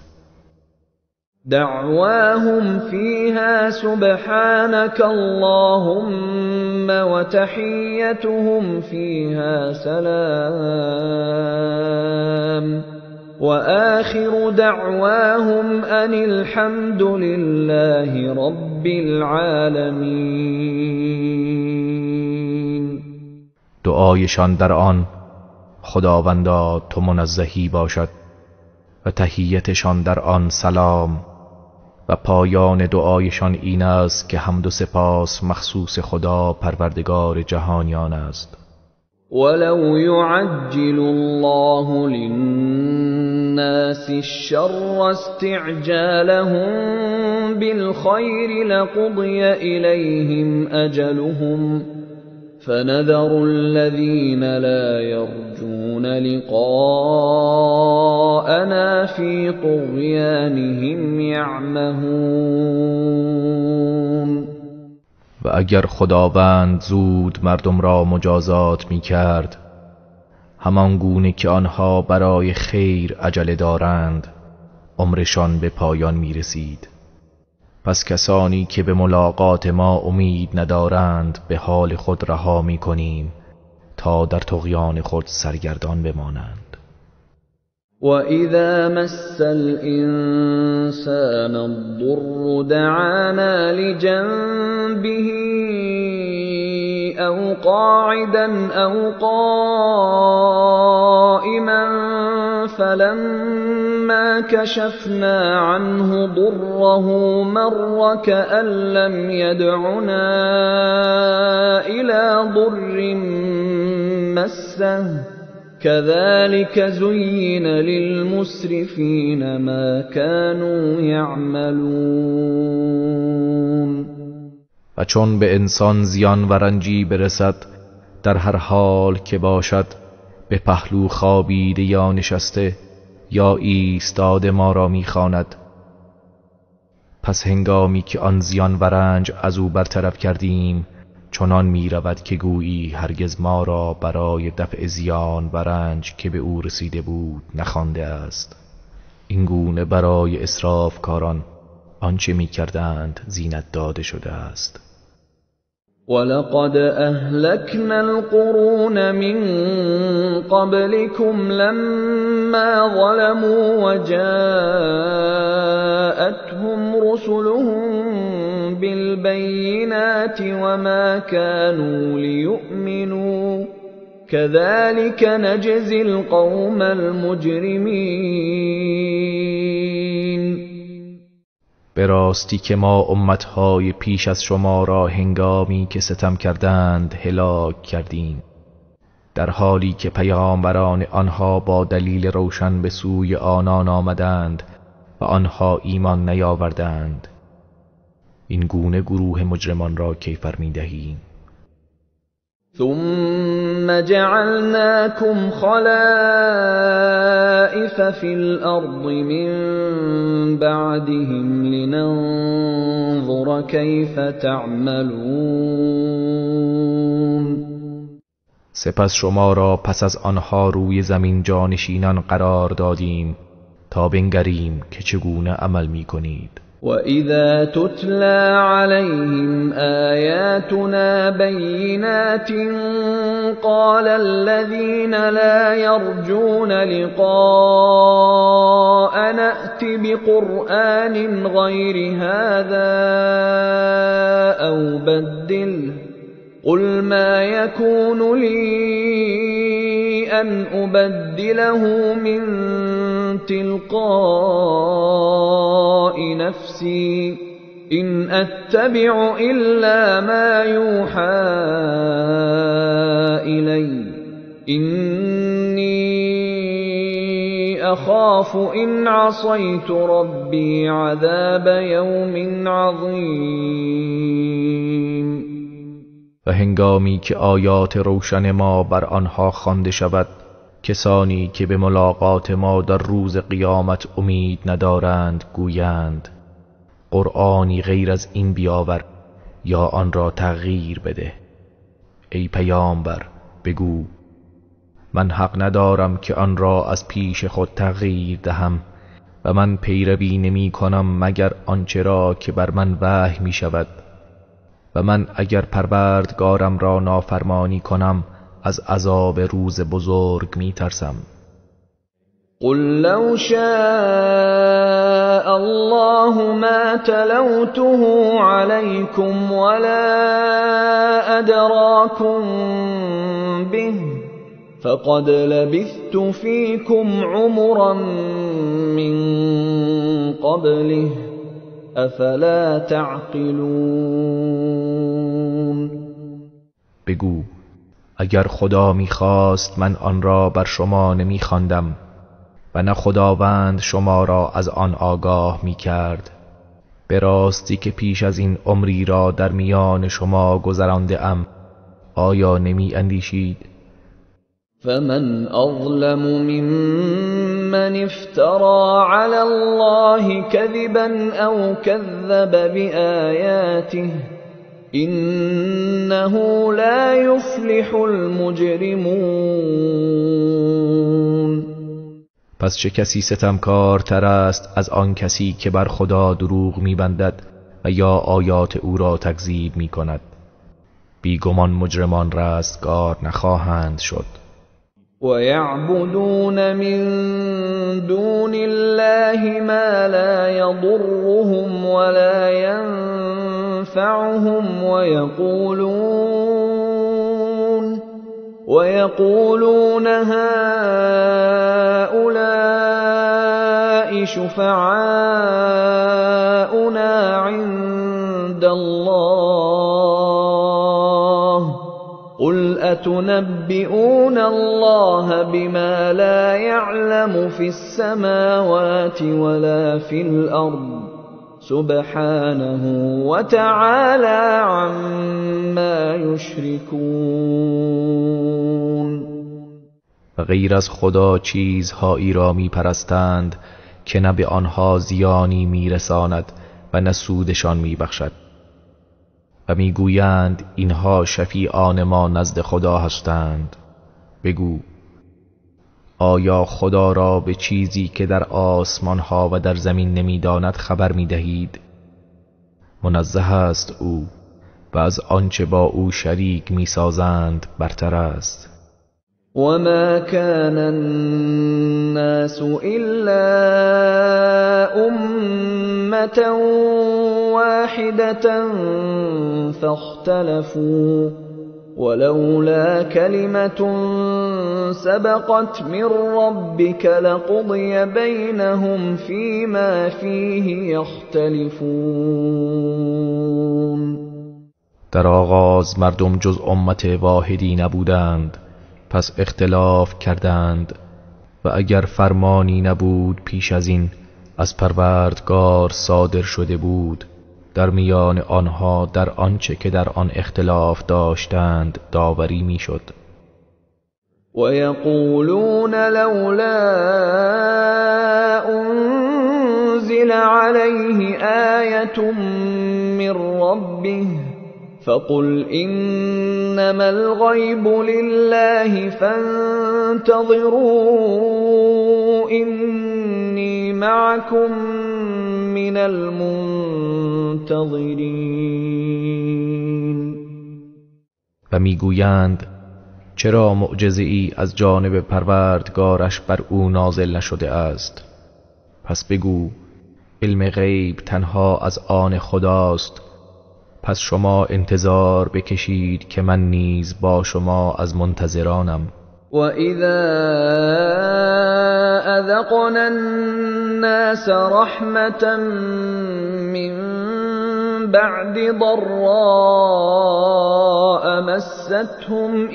دعواهم فیها سبحانك اللهم وتحیتهم فیها سلام وآخر دعواهم أن الحمد لله رب العالمین. دعایشان در آن خداوندا تو منزهی باشد و تحیتشان در آن سلام و پایان دعایشان این است که حمد و سپاس مخصوص خدا پروردگار جهانیان است. ولو يعجل الله للناس الشر استعجالهم بالخير لقضي إليهم أجلهم فنذر الذين لا يرجون لقاءنا في طغيانهم يعمهون. و اگر خداوند زود مردم را مجازات می کرد، همان گونه که آنها برای خیر عجله دارند، عمرشان به پایان می رسید. پس کسانی که به ملاقات ما امید ندارند به حال خود رها می کنیم تا در طغیان خود سرگردان بمانند. وَإِذَا مَسَّ الْإِنسَانَ الضُّرُّ دَعَانَا لِجَنبِهِ أَوْ قَاعِدًا أَوْ قَائِمًا فَلَمَّا كَشَفْنَا عَنْهُ ضُرَّهُ مَرَّ كَأَن لَّمْ يَدْعُنَا إِلَىٰ ضُرٍّ مَّسَّهُ كذلك زين للمسرفين ما كانوا يعملون. و چون به انسان زیان و رنجی برسد، در هر حال که باشد، به پهلو خوابیده یا نشسته یا ایستاده ما را میخواند. پس هنگامی که آن زیان و رنج از او برطرف کردیم، چنان می رود که گویی هرگز ما را برای دفع زیان و رنج که به او رسیده بود نخوانده است. این گونه برای اسرافکاران آنچه می کردند زینت داده شده است. ولقد أهلكنا القرون من قبلكم لما ظلموا وجاءتهم رسلهم بالبينات وما كانوا ليؤمنوا كذلك نجزي القوم المجرمين. به راستی که ما امتهای پیش از شما را هنگامی که ستم کردند هلاک کردیم، در حالی که پیامبران آنها با دلیل روشن به سوی آنان آمدند و آنها ایمان نیاوردند. این گونه گروه مجرمان را کیفر می‌دهیم. ثم جعلناكم خلائف في الأرض من بعدهم لننظر كيف تعملون. سپس شما را پس از آنها روی زمین جانشینان قرار دادیم تا بنگریم که چگونه عمل می‌کنید. وَإِذَا تُتْلَى عَلَيْهِمْ آيَاتُنَا بَيِّنَاتٍ قَالَ الَّذِينَ لَا يَرْجُونَ لِقَاءَنَا ائْتِ بِقُرْآنٍ غَيْرِ هَذَا أَوْ بَدِّلْهُ قُلْ مَا يَكُونُ لِي أَنْ أُبَدِّلَهُ مِنْ تِلْقَاءِ نَفْسِي إِنْ أَتَّبِعُ إِلَّا مَا يُوحَى إِلَيَّ إِنِّي أَخَافُ إِنْ عَصَيْتُ رَبِّي عَذَابَ يَوْمٍ عَظِيمٍ. و هنگامی که آیات روشن ما بر آنها خوانده شود، کسانی که به ملاقات ما در روز قیامت امید ندارند گویند قرآنی غیر از این بیاور یا آن را تغییر بده. ای پیامبر بگو من حق ندارم که آن را از پیش خود تغییر دهم و من پیروی نمی کنم مگر آنچه را که بر من وحی می شود و من اگر پروردگارم را نافرمانی کنم از عذاب روز بزرگ می ترسم. قل لو شاء الله ما تلوته عليكم ولا أدراكم به فقد لبثت فيكم عمرا من قبله افلا تعقلون. بگو اگر خدا میخواست من آن را بر شما نمیخواندم و نه خداوند شما را از آن آگاه میکرد. به راستی که پیش از این عمری را در میان شما گذرانده ام، آیا نمی اندیشید؟ فمن اظلم ممن افترى على الله كذبا او كذب بآیاته انه لا يفلح المجرمون. پس چه کسی ستمکارتر است از آن کسی که بر خدا دروغ می‌بندد و یا آیات او را تکذیب می‌کند؟ بیگمان مجرمان رستگار نخواهند شد. وَيَعْبُدُونَ مِن دُونِ اللَّهِ مَا لَا يَضُرُّهُمْ وَلَا يَنفَعُهُمْ وَيَقُولُونَ هَؤُلَاءِ شُفَعَاؤُنَا عِندَ اللَّهِ قُلْ أَتُنَبِّئُونَ اللَّهَ بِمَا لَا يَعْلَمُ فِي السَّمَاوَاتِ وَلَا فِي الْأَرْضِ سُبْحَانَهُ وَتَعَالَى عَمَّا يُشْرِكُونَ. و غیر از خدا چیزهایی را می پرستند که نه به آنها زیانی می رساند و نه سودشان می بخشد و میگویند اینها شفیعان ما نزد خدا هستند. بگو آیا خدا را به چیزی که در آسمان ها و در زمین نمیداند خبر میدهید؟ منزه است او و از آنچه با او شریک میسازند برتر است. وما كان الناس إلا أمة واحدة فاختلفوا ولولا كلمة سبقت من ربك لقضي بينهم فيما فيه يختلفون. در آغاز مردم جز امت واحدی نبودند، پس اختلاف کردند و اگر فرمانی نبود پیش از این از پروردگار صادر شده بود، در میان آنها در آنچه که در آن اختلاف داشتند داوری میشد. و یقولون لولا انزل علیه آیة من ربه فقل إنما الغیب لله فانتظروا إني معكم من المنتظرین. و میگویند چرا معجزه ای از جانب پروردگارش بر او نازل نشده است؟ پس بگو علم غیب تنها از آن خداست، پس شما انتظار بکشید که من نیز با شما از منتظرانم. و اذا اذقنا الناس رحمة من بعد ضراء مستهم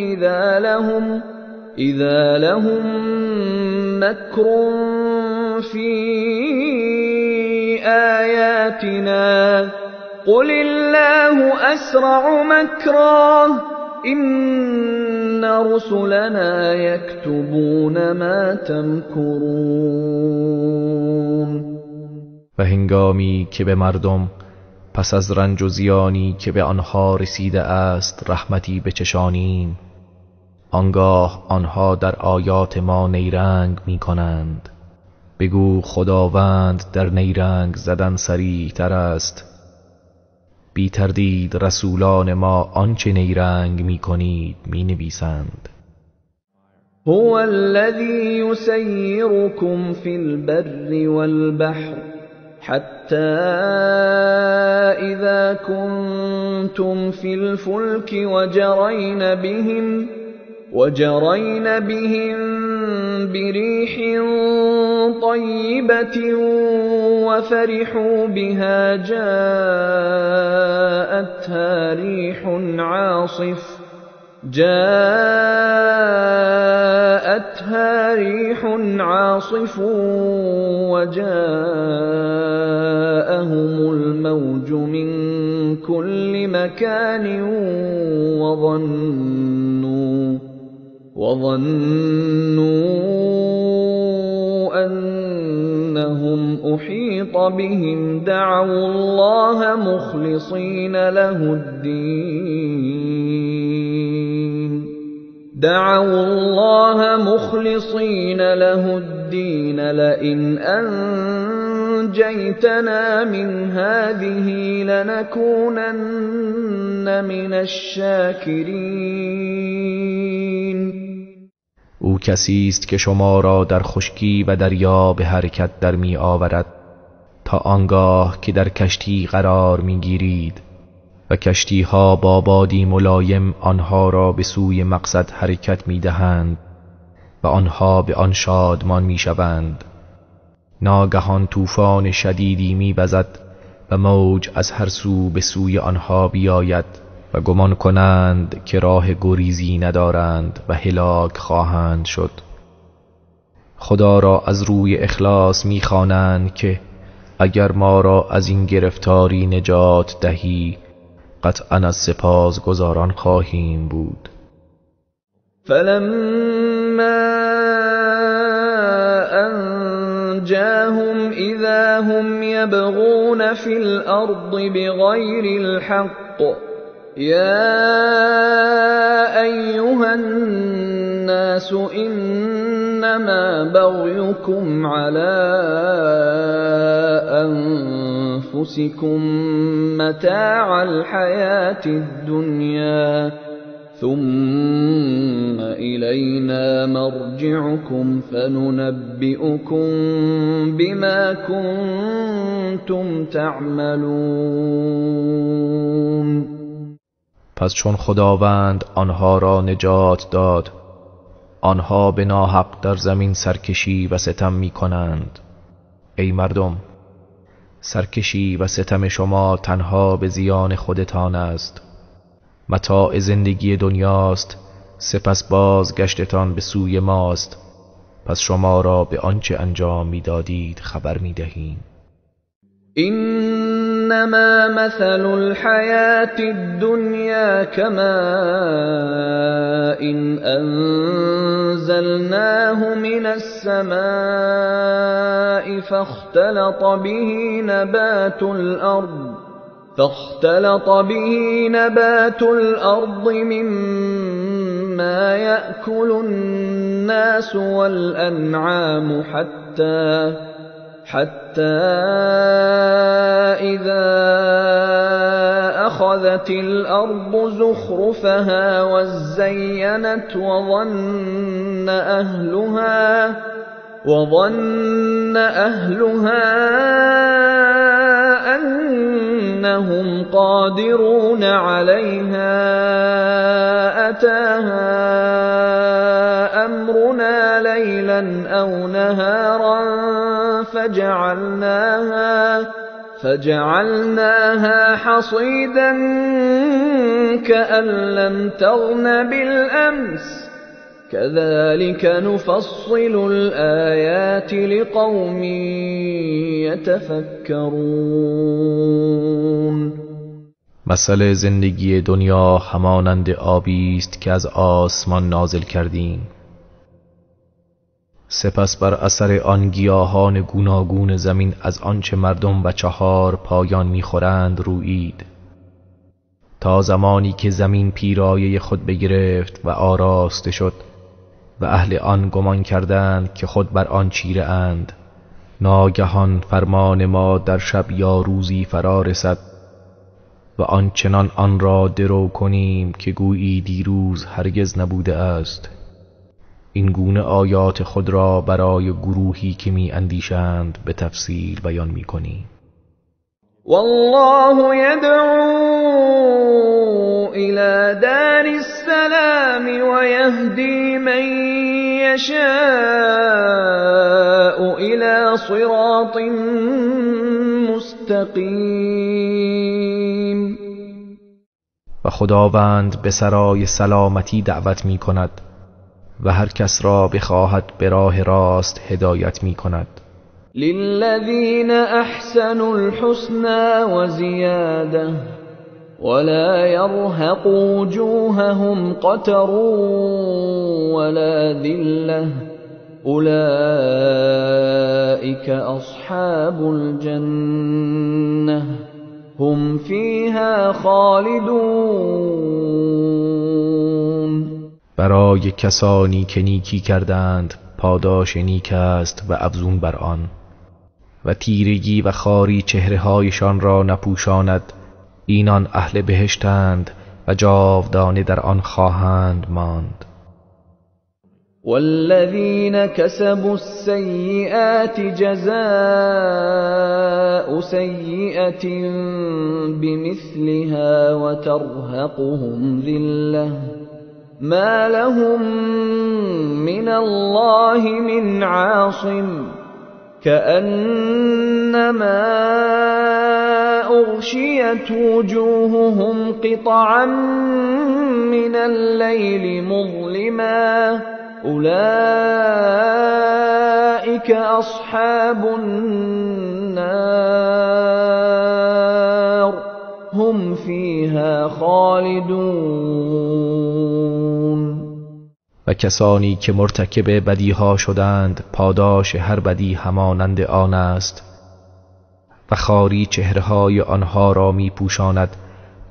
اذا لهم مكر في آیاتنا قل الله أسرع مكرا إن رسلنا يكتبون ما تمكرون. و هنگامی که به مردم پس از رنج و زیانی که به آنها رسیده است رحمتی بچشانیم، آنگاه آنها در آیات ما نیرنگ می کنند. بگو خداوند در نیرنگ زدن سریع تر است. بی تردید رسولان ما آنچه نیرنگ می کنید می نویسند. هو الذی یسیرکم فی البر والبحر حتی اذا کنتم فی الفلک وجرین بهم بريح طيبة وفرحوا بها جاءتها ريح عاصف وجاءهم الموج من كل مكان وظنوا أنهم أحيط بهم دعوا الله مخلصين له الدين لئن أنجيتنا من هذه لنكونن من الشاكرين. او کسی است که شما را در خشکی و دریا به حرکت در می آورد تا آنگاه که در کشتی قرار می گیرید و کشتی ها با بادی ملایم آنها را به سوی مقصد حرکت می دهند و آنها به آن شادمان می شوند. ناگهان طوفان شدیدی می وزد و موج از هر سو به سوی آنها بیاید و گمان کنند که راه گریزی ندارند و هلاک خواهند شد. خدا را از روی اخلاص می‌خوانند که اگر ما را از این گرفتاری نجات دهی قطعاً از سپاسگزاران خواهیم بود. فلما أنجاهم إذا هم يبغون في الأرض بغير الحق يا أيها الناس إنما بغيكم على أنفسكم أنفسكم متاع الحياة الدنيا ثم إلينا مرجعكم فننبئكم بما كنتم تعملون. پس چون خداوند آنها را نجات داد، آنها به ناحق در زمین سرکشی و ستم می کنند. ای مردم، سرکشی و ستم شما تنها به زیان خودتان است. متاع زندگی دنیاست، سپس بازگشتتان به سوی ماست، پس شما را به آنچه انجام میدادید خبر میدهیم. انما مثل الحیاة الدنیا کماء انزلناه من السماء فاختلط به نبات الأرض مما يأكل الناس والأنعام حتى إذا أخذت الأرض زخرفها وزينت وظن أهلها أنهم قادرون عليها أتاها أمرنا ليلا أو نهارا فجعلناها حصيدا كأن لم تغن بالأمس كذلك نفصل الآيات لقوم يتفكرون. مثل زندگی دنیا همانند آبی است که از آسمان نازل کردیم، سپس بر اثر آن گیاهان گوناگون زمین از آنچه مردم و چهار پایان میخورند رویید، تا زمانی که زمین پیرایه خود بگرفت و آراسته شد و اهل آن گمان کردند که خود بر آن چیره اند. ناگهان فرمان ما در شب یا روزی فرا رسد و آنچنان آن را درو کنیم که گویی دیروز هرگز نبوده است. این گونه آیات خود را برای گروهی که می اندیشند به تفصیل بیان می کنیم. والله يدعو إلى دار السلام ويهدي من يشاء إلى صراط مستقیم. و خداوند به سرای سلامتی دعوت می کند و هر کس را بخواهد به راه راست هدایت می کند. للذین احسنوا الحسنى وزیاده ولا يرهق وجوههم قتر ولا ذلة أولئك أصحاب الجنة هم فيها خالدون. برای کسانی که نیکی کردند پاداش نیک است و افزون بر آن، و تیرگی و خاری چهره‌هایشان را نپوشاند. اینان اهل بهشتند و جاودانه در آن خواهند ماند. والذین کسبوا السیئات جزاء سیئة بمثلها وترهقهم ذلة ما لهم من الله من عاصم كأنما أغشيت وجوههم قطعا من الليل مظلما أولئك أصحاب النار هم فيها خالدون. و کسانی که مرتکب بدیها شدند پاداش هر بدی همانند آن است و خاری چهره‌های آنها را می‌پوشاند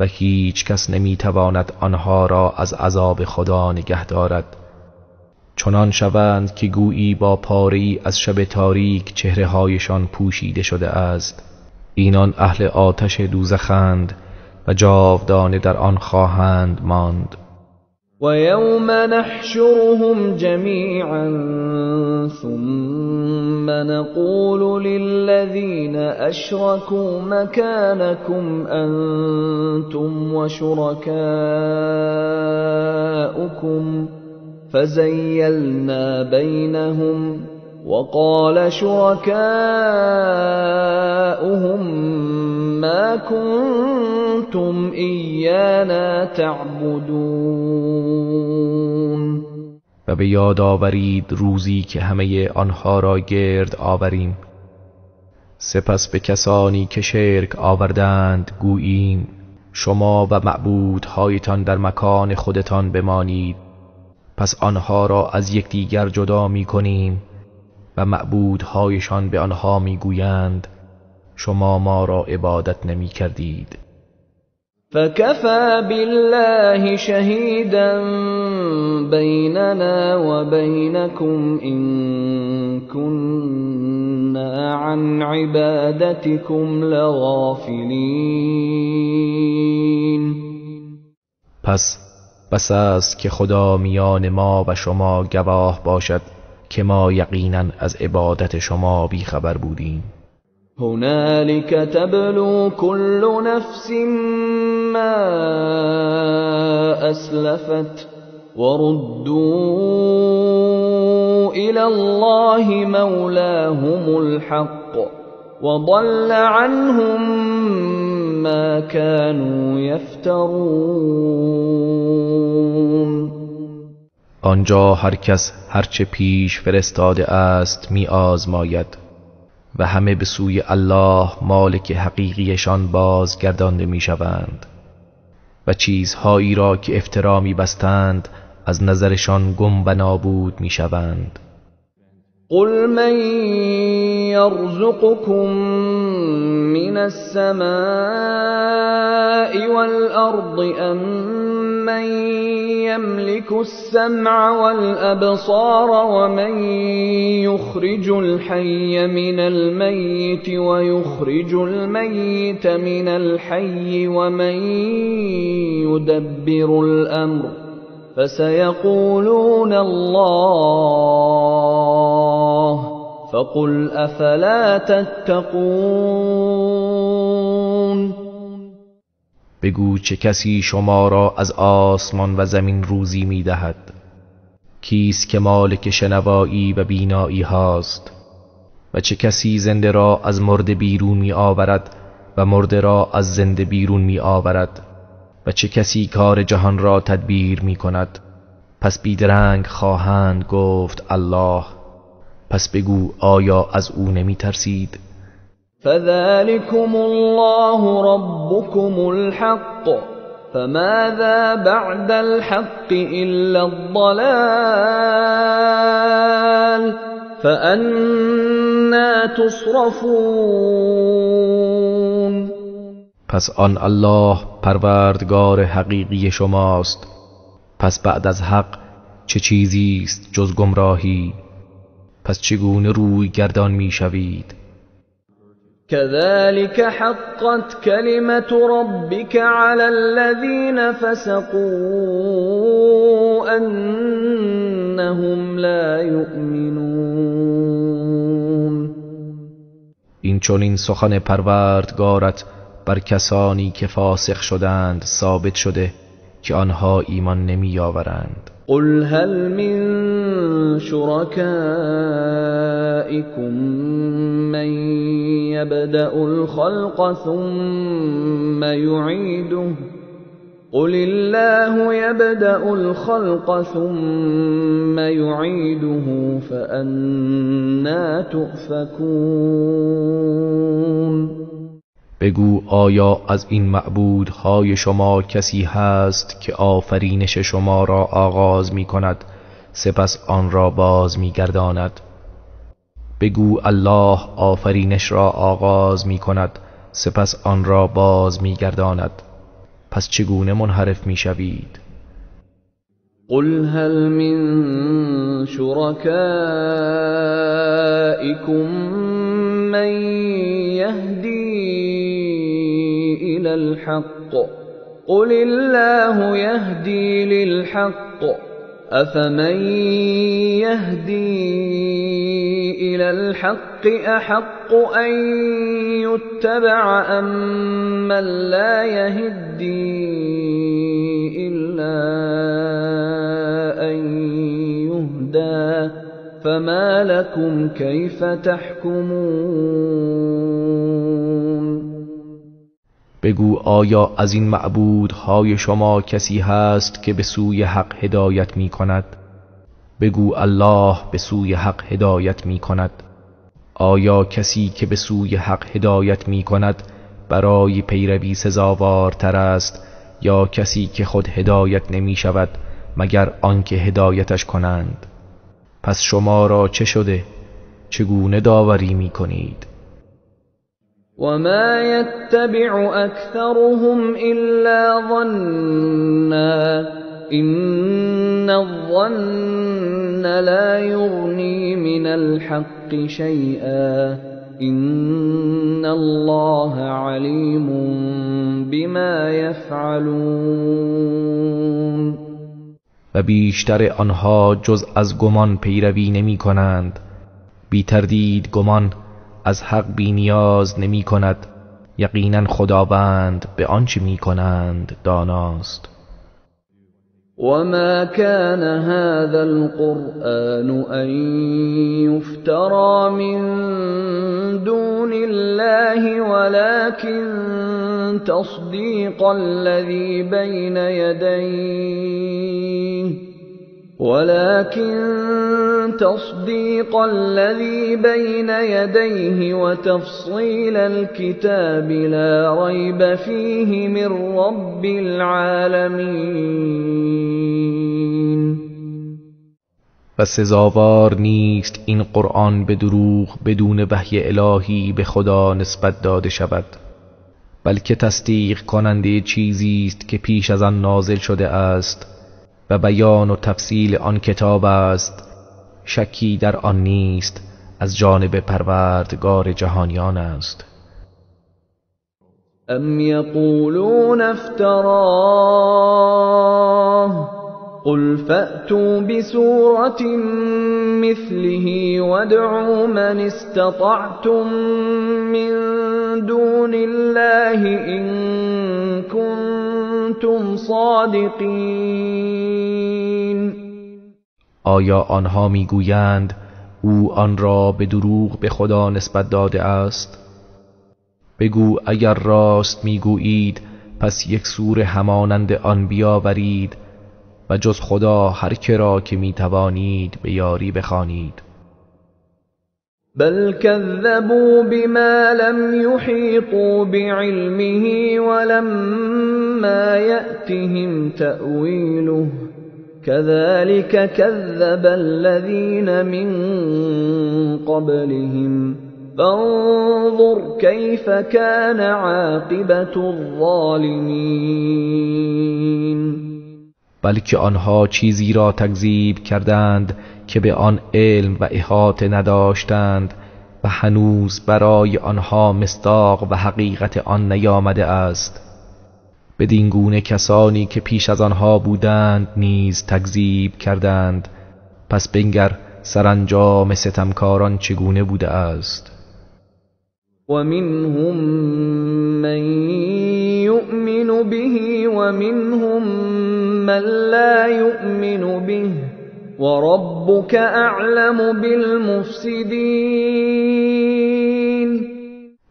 و هیچ کس نمی‌تواند آنها را از عذاب خدا نگه دارد. چنان شوند که گویی با پاره‌ای از شب تاریک چهره‌هایشان پوشیده شده است. اینان اهل آتش دوزخند و جاودانه در آن خواهند ماند. و یوم نحشرهم جمیعا ثم نقول للذین اشركوا مکانکم انتم وشرکاؤکم فزیلنا بینهم وقال شركاؤهم ما كنتم إيانا تعبدون. و به یاد آورید روزی که همه آنها را گرد آوریم، سپس به کسانی که شرک آوردند گوییم شما و معبودهایتان در مکان خودتان بمانید. پس آنها را از یکدیگر جدا می کنیم و معبودهایشان به آنها میگویند شما ما را عبادت نمی کردید. فکفی بالله شهیدا بیننا و بینکم ان كنا عن عبادتکم لغافلین. پس بس است که خدا میان ما و شما گواه باشد که ما یقینا از عبادت شما بیخبر بودیم. هنالك تبلو كل نفس ما أسلفت وردوا إلى الله مولاهم الحق وضل عنهم ما كانوا يفترون. آنجا هر کس هرچه پیش فرستاده است می آزماید و همه به سوی الله مالک حقیقیشان بازگردانده می شوند و چیزهایی را که افترا می بستند از نظرشان گم و نابود می شوند. قل من يرزقكم من السماء والأرض أمن يملك السمع والأبصار ومن يخرج الحي من الميت ويخرج الميت من الحي ومن يدبر الأمر فسيقولون الله فقل أفلا تتقون. بگو چه کسی شما را از آسمان و زمین روزی می دهد؟ کیست که مالک شنوایی و بینایی هاست؟ و چه کسی زنده را از مرده بیرون می آورد و مرده را از زنده بیرون می آورد؟ و چه کسی کار جهان را تدبیر می کند؟ پس بیدرنگ خواهند گفت الله. پس بگو آیا از او نمی ترسید؟ فذلكم الله ربكم الحق فماذا بعد الحق إلا الضلال فأنا تصرفون. پس آن الله پروردگار حقیقی شماست، پس بعد از حق چه چیزی است جز گمراهی؟ پس چگونه روی گردان می شوید؟ كذلك حقت كلمة ربك على الذين فسقوا أنهم لا يؤمنون. این چنین سخن پروردگارت بر کسانی که فاسق شدند ثابت شده که آنها ایمان نمی آورند. قل هل من شركائكم من يبدأ الخلق ثم يعيده قل الله يبدأ الخلق ثم يعيده فأنا تؤفكون. بگو آیا از این معبودهای شما کسی هست که آفرینش شما را آغاز می کند سپس آن را باز می گرداند؟ بگو الله آفرینش را آغاز می کند سپس آن را باز می گرداند، پس چگونه منحرف می شوید؟ قل هل من شركائكم من يهدي إلى الحق قل الله يهدي للحق أفمن يهدي إلى الحق أحق أن يتبع أمن لا يهدي إلا أن يهدى فما لكم كيف تحكمون. بگو آیا از این معبودهای شما کسی هست که به سوی حق هدایت می کند؟ بگو الله به سوی حق هدایت می کند. آیا کسی که به سوی حق هدایت می کند برای پیروی سزاوارتر است یا کسی که خود هدایت نمی شود مگر آنکه هدایتش کنند؟ پس شما را چه شده؟ چگونه داوری می کنید؟ وما يتبع أكثرهم إلا ظنا إن الظن لا يغني من الحق شيئا إن الله عليم بما يفعلون. و بیشتر آنها جز از گمان پیروی نمی کنند. بی تردید گمان از حق بی نیاز نمی کند. یقینا خداوند به آنچه می کنند داناست. وما كان هذا القرآن أن يفترى من دون الله ولكن تصديق الذي بين يديه وتفصيل الكتاب لا ريب فيه من رب العالمين. و سزاوار نیست این قرآن به دروغ بدون وحی الهی به خدا نسبت داده شود، بلکه تصدیق کننده چیزی است که پیش از آن نازل شده است و بیان و تفصیل آن کتاب است، شکی در آن نیست، از جانب پروردگار جهانیان است. ام یقولون افتراه قل فأتوا بسورة مثله وادعوا من استطعتم من دون الله إن كنتم صادقین. آیا آنها میگویند او آن را به دروغ به خدا نسبت داده است؟ بگو اگر راست میگویید پس یک سوره همانند آن بیاورید و جز خدا هر که را که میتوانید به یاری بخوانید. بل كذبوا بما لم يحيطوا بعلمه ولما يأتهم تأويله كذلك كذب الذين من قبلهم فانظر كيف كان عاقبة الظالمين. بلکه آنها چیزی را تکذیب کردند که به آن علم و احاطه نداشتند و هنوز برای آنها مصداق و حقیقت آن نیامده است. بدین گونه کسانی که پیش از آنها بودند نیز تکذیب کردند، پس بنگر سرانجام ستمکاران چگونه بوده است. ومنهم من يؤمن به ومنهم من لا يؤمن به وربك اعلم بالمفسدین.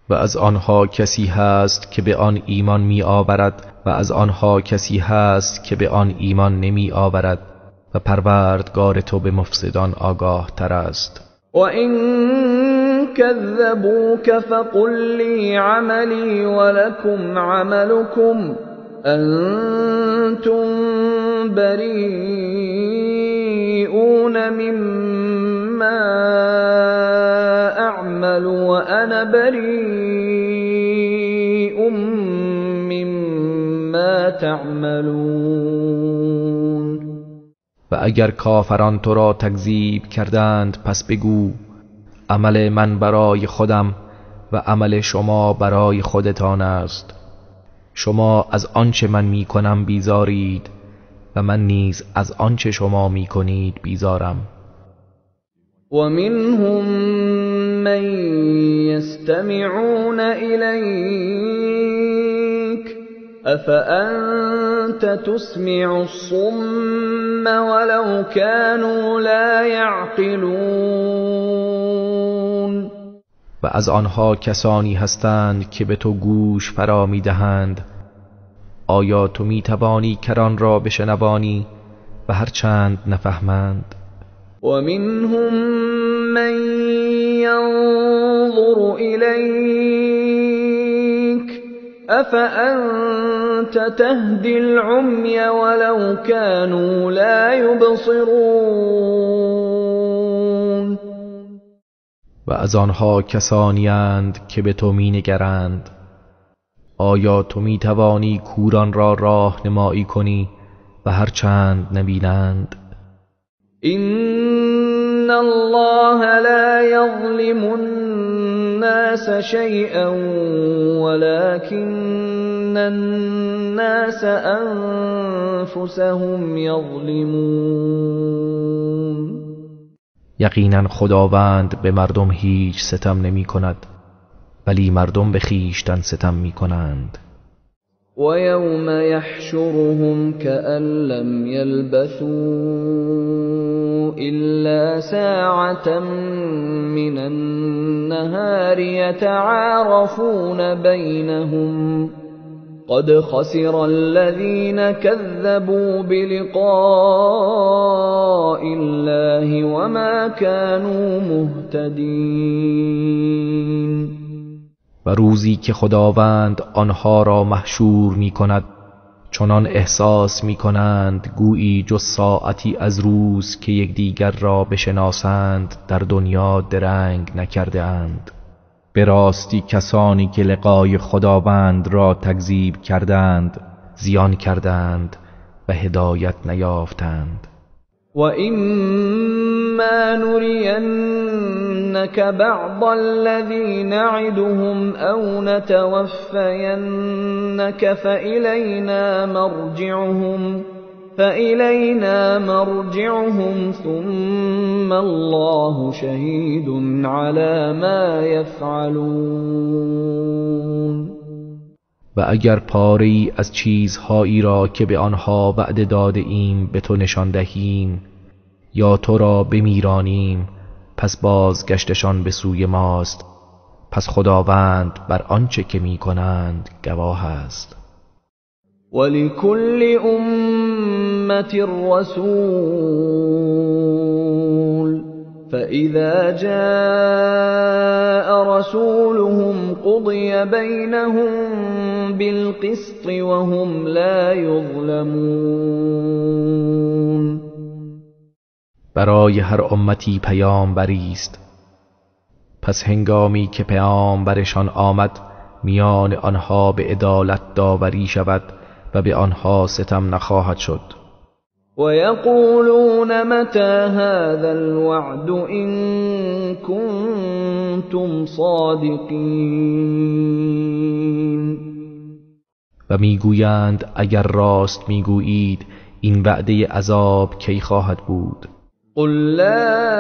و از آنها کسی هست که به آن ایمان می آورد و از آنها کسی هست که به آن ایمان نمی آورد و پروردگار تو به مفسدان آگاه تر است. وَإِن كَذَّبُوكَ فَقُل لِّي عَمَلِي وَلَكُمْ عَمَلُكُمْ أَنتُم بَرِيئُونَ مِمَّا أَعْمَلُ وَأَنَا بَرِيءٌ مِّمَّا تَعْمَلُونَ. و اگر کافران تو را تکذیب کردند پس بگو عمل من برای خودم و عمل شما برای خودتان است. شما از آنچه من میکنم بیزارید و من نیز از آنچه شما میکنید بیزارم. ومنهم من يستمعون إليك أفأنت تسمع الصم ولو كانوا لا يعقلون. و از آنها کسانی هستند که به تو گوش فرا میدهند، آیا تو میتوانی کران را بشنوانی و هرچند نفهمند؟ ومنهم من ينظر إليك أفأنت تهدي العمي ولو كانوا لا يبصرون. و از آنها کسانی اند که به تو مینگرند، آیا تو میتوانی کوران را راهنمایی کنی و هرچند نبینند؟ إن الله لا يظلم الناس شيئا ولكن الناس أنفسهم يظلمون. یقینا خداوند به مردم هیچ ستم نمی کند، ولی مردم به خویشتن ستم می کنند. وَيَوْمَ يَحْشُرُهُمْ كَأَنْ لَمْ يَلْبَثُوا إِلَّا سَاعَةً مِنَ النَّهَارِ يَتَعَارَفُونَ بَيْنَهُمْ قَدْ خَسِرَ الَّذِينَ كَذَّبُوا بِلِقَاءِ اللَّهِ وَمَا كَانُوا مُهْتَدِينَ. و روزی که خداوند آنها را محشور می کند چنان احساس می کنند گویی جز ساعتی از روز که یکدیگر را بشناسند در دنیا درنگ نکرده اند. به راستی کسانی که لقای خداوند را تکذیب کردند زیان کردند و هدایت نیافتند. وَإِمَّا نُرِيَنَّكَ بَعْضَ الَّذِي نَعِدُهُمْ أَوْ نَتَوَفَّيَنَّكَ فَإِلَيْنَا مَرْجِعُهُمْ ثُمَّ اللَّهُ شَهِيدٌ عَلَى مَا يَفْعَلُونَ. و اگر پاره‌ای از چیزهایی را که به آنها وعده داده ایم به تو نشان دهیم یا تو را بمیرانیم، پس بازگشتشان به سوی ماست، پس خداوند بر آنچه که می کنند گواه است. وَلِكُلِّ أُمَّةٍ رَسُولٌ فَإِذَا جَاءَ رَسُولُهُمْ قُضِيَ بَيْنَهُم بِالْقِسْطِ وَهُمْ لَا يُظْلَمُونَ. برای هر امتی پیامبری است، پس هنگامی که پیامبرشان آمد میان آنها به عدالت داوری شود و به آنها ستم نخواهد شد. وَيَقُولُونَ مَتَى هَذَا الْوَعْدُ إِن كُنتُمْ صَادِقِينَ. و میگویند اگر راست میگویید این وعده عذاب کی خواهد بود؟ قل لا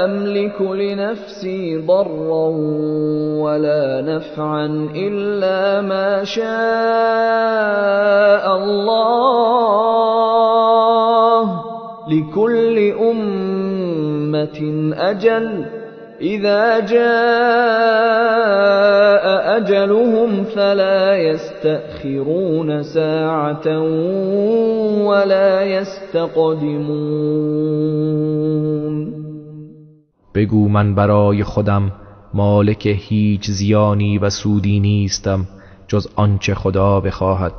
أملك لنفسي ضرا ولا نفعا إلا ما شاء الله لكل أمة أجل إذا جاء أجلهم فلا يستأخرون ساعة ولا يستقدمون. بگو من برای خودم مالک هیچ زیانی و سودی نیستم جز آنچه خدا بخواهد.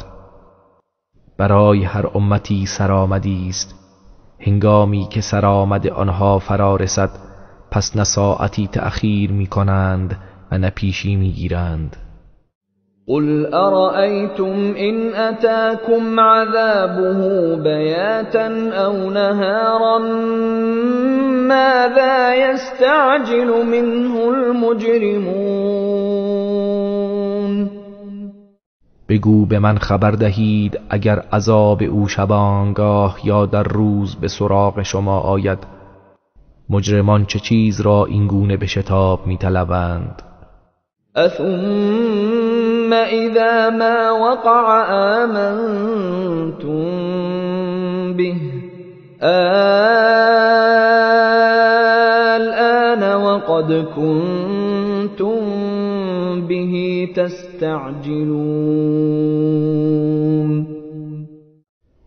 برای هر امتی سرآمدی است، هنگامی که سرآمد آنها فرا رسد پس نه ساعتی تأخیر می کنند و نه پیشی می گیرند. قل أرأيتم إن أتاكم عذابه بياتا أو نهارا ماذا يستعجل منه المجرمون. بگو به من خبر دهید اگر عذاب او شبانگاه یا در روز به سراغ شما آید، مجرمان چه چیز را این گونه به شتاب می‌طلبند؟ ثم اذا ما وقع آمنتم به الآن وقد كنتم به تستعجلون.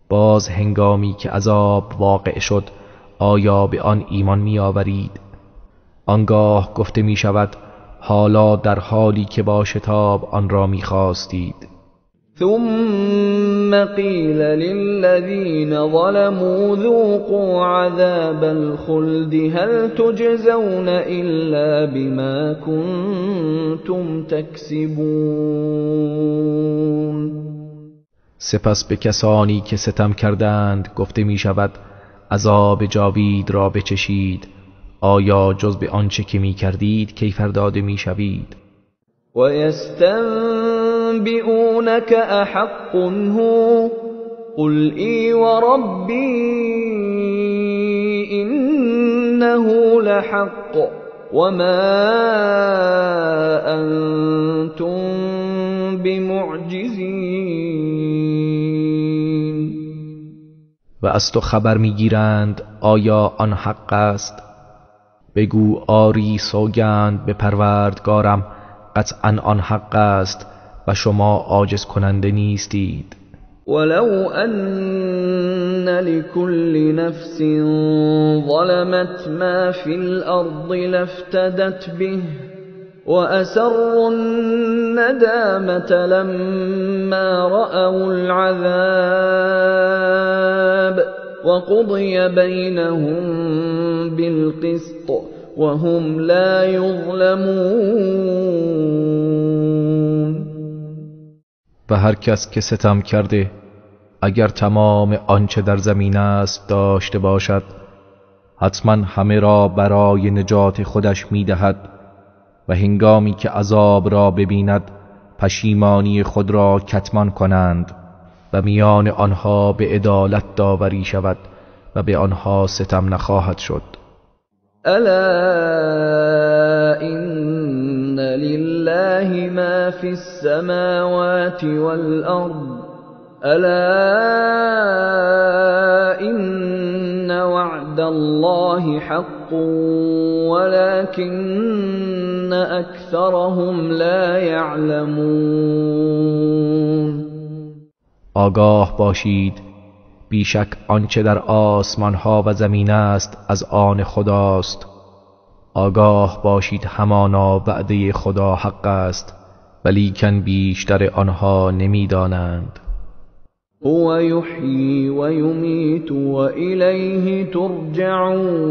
باز هنگامی که عذاب واقع شد آیا به آن ایمان می آورید؟ آنگاه گفته می شود حالا در حالی که با شتاب آن را می خواستید. ثم قیل للذین ظلموا ذوقوا عذاب الخلد هل تجزون الا بما كنتم تکسبون. سپس به کسانی که ستم کردند گفته می شود عذاب جاوید را بچشید، آیا جز به آنچه که می کردید کیفر داده می شوید؟ و یستنبئونک احق هو قل ای وربی انه لحق وما انتم بمعجزین. و از تو خبر میگیرند آیا آن حق است؟ بگو آری سوگند به پروردگارم قطعا آن حق است و شما عاجز کننده نیستید. ولو ان لكل نفس ظلمت ما في الارض لافتدت به واسروا الندامة لما رأوا العذاب وقضي بينهم بالقسط وهم لا يظلمون. و هر کس که ستم کرده اگر تمام آنچه در زمین است داشته باشد حتما همه را برای نجات خودش میدهد و هنگامی که عذاب را ببیند پشیمانی خود را کتمان کنند و میان آنها به عدالت داوری شود و به آنها ستم نخواهد شد. الا ان لله ما فی السماوات والارض الا ان وعد الله حق ولكن اکثرهم لا یعلمون. آگاه باشید بیشک آنچه در آسمان ها و زمین است از آن خداست. آگاه باشید همانا وعده خدا حق است ولیکن بیشتر آنها نمیدانند. هو یحیی و یمیت و الیه ترجعون.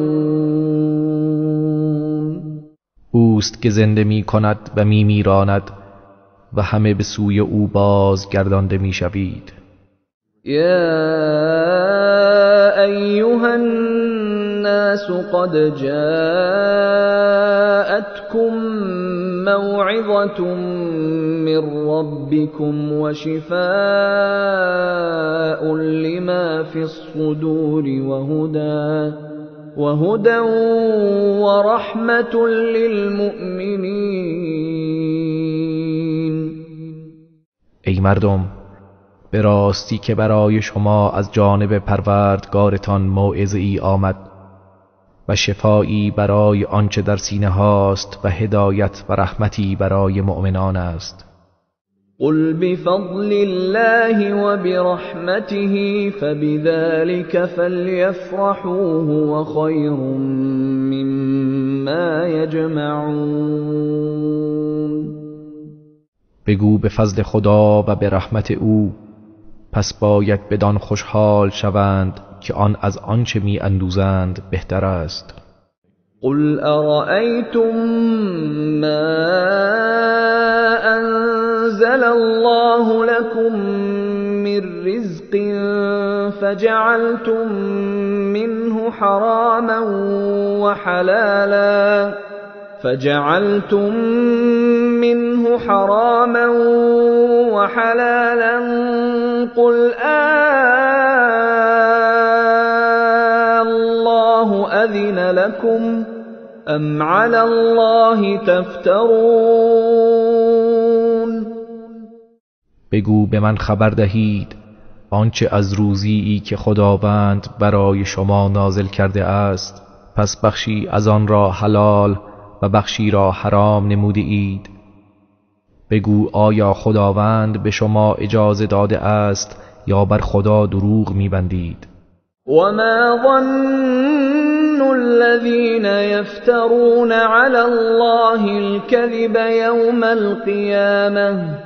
اوست که زنده می کند و می میراند و همه به سوی او باز گردانده می شوید. یا ایها الناس قد جاءتكم موعظة من ربكم وشفاء لما في الصدور وهدى ورحمة للمؤمنین. ای مردم، به راستی که برای شما از جانب پروردگارتان موعظه‌ای آمد و شفایی برای آنچه در سینه هاست و هدایت و رحمتی برای مؤمنان است. قل بفضل الله وبرحمته فبذلك فليفرحوا هو خير مما يجمعون. بگو به فضل خدا و به رحمت او، پس باید بدان خوشحال شوند که آن از آنچه می اندوزند بهتر است. قل ارأیتم ما انزل الله لكم من رزق فجعلتم منه حراما فجعلتم منه حراما وحلالا قل الله أذن لكم أم على الله تفترون. بگو به من خبر دهید آنچه از روزی که خداوند برای شما نازل کرده است، پس بخشی از آن را حلال و بخشی را حرام نموده اید. بگو آیا خداوند به شما اجازه داده است یا بر خدا دروغ می‌بندید؟ وما ظن الذين يفترون على الله الكذب يوم القيامة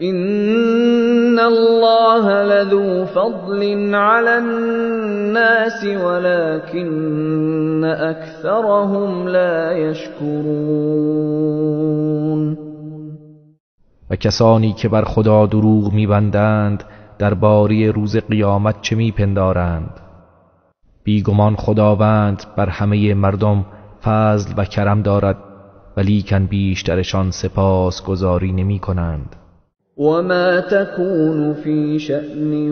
إن الله لذو فضل على الناس ولكن أكثرهم لا يشكرون. و کسانی که بر خدا دروغ می‌بندند درباره روز قیامت چه می‌پندارند؟ بیگمان خداوند بر همه مردم فضل و کرم دارد، ولیکن بیشترشان سپاسگزاری نمی‌کنند. وما تكون في شأن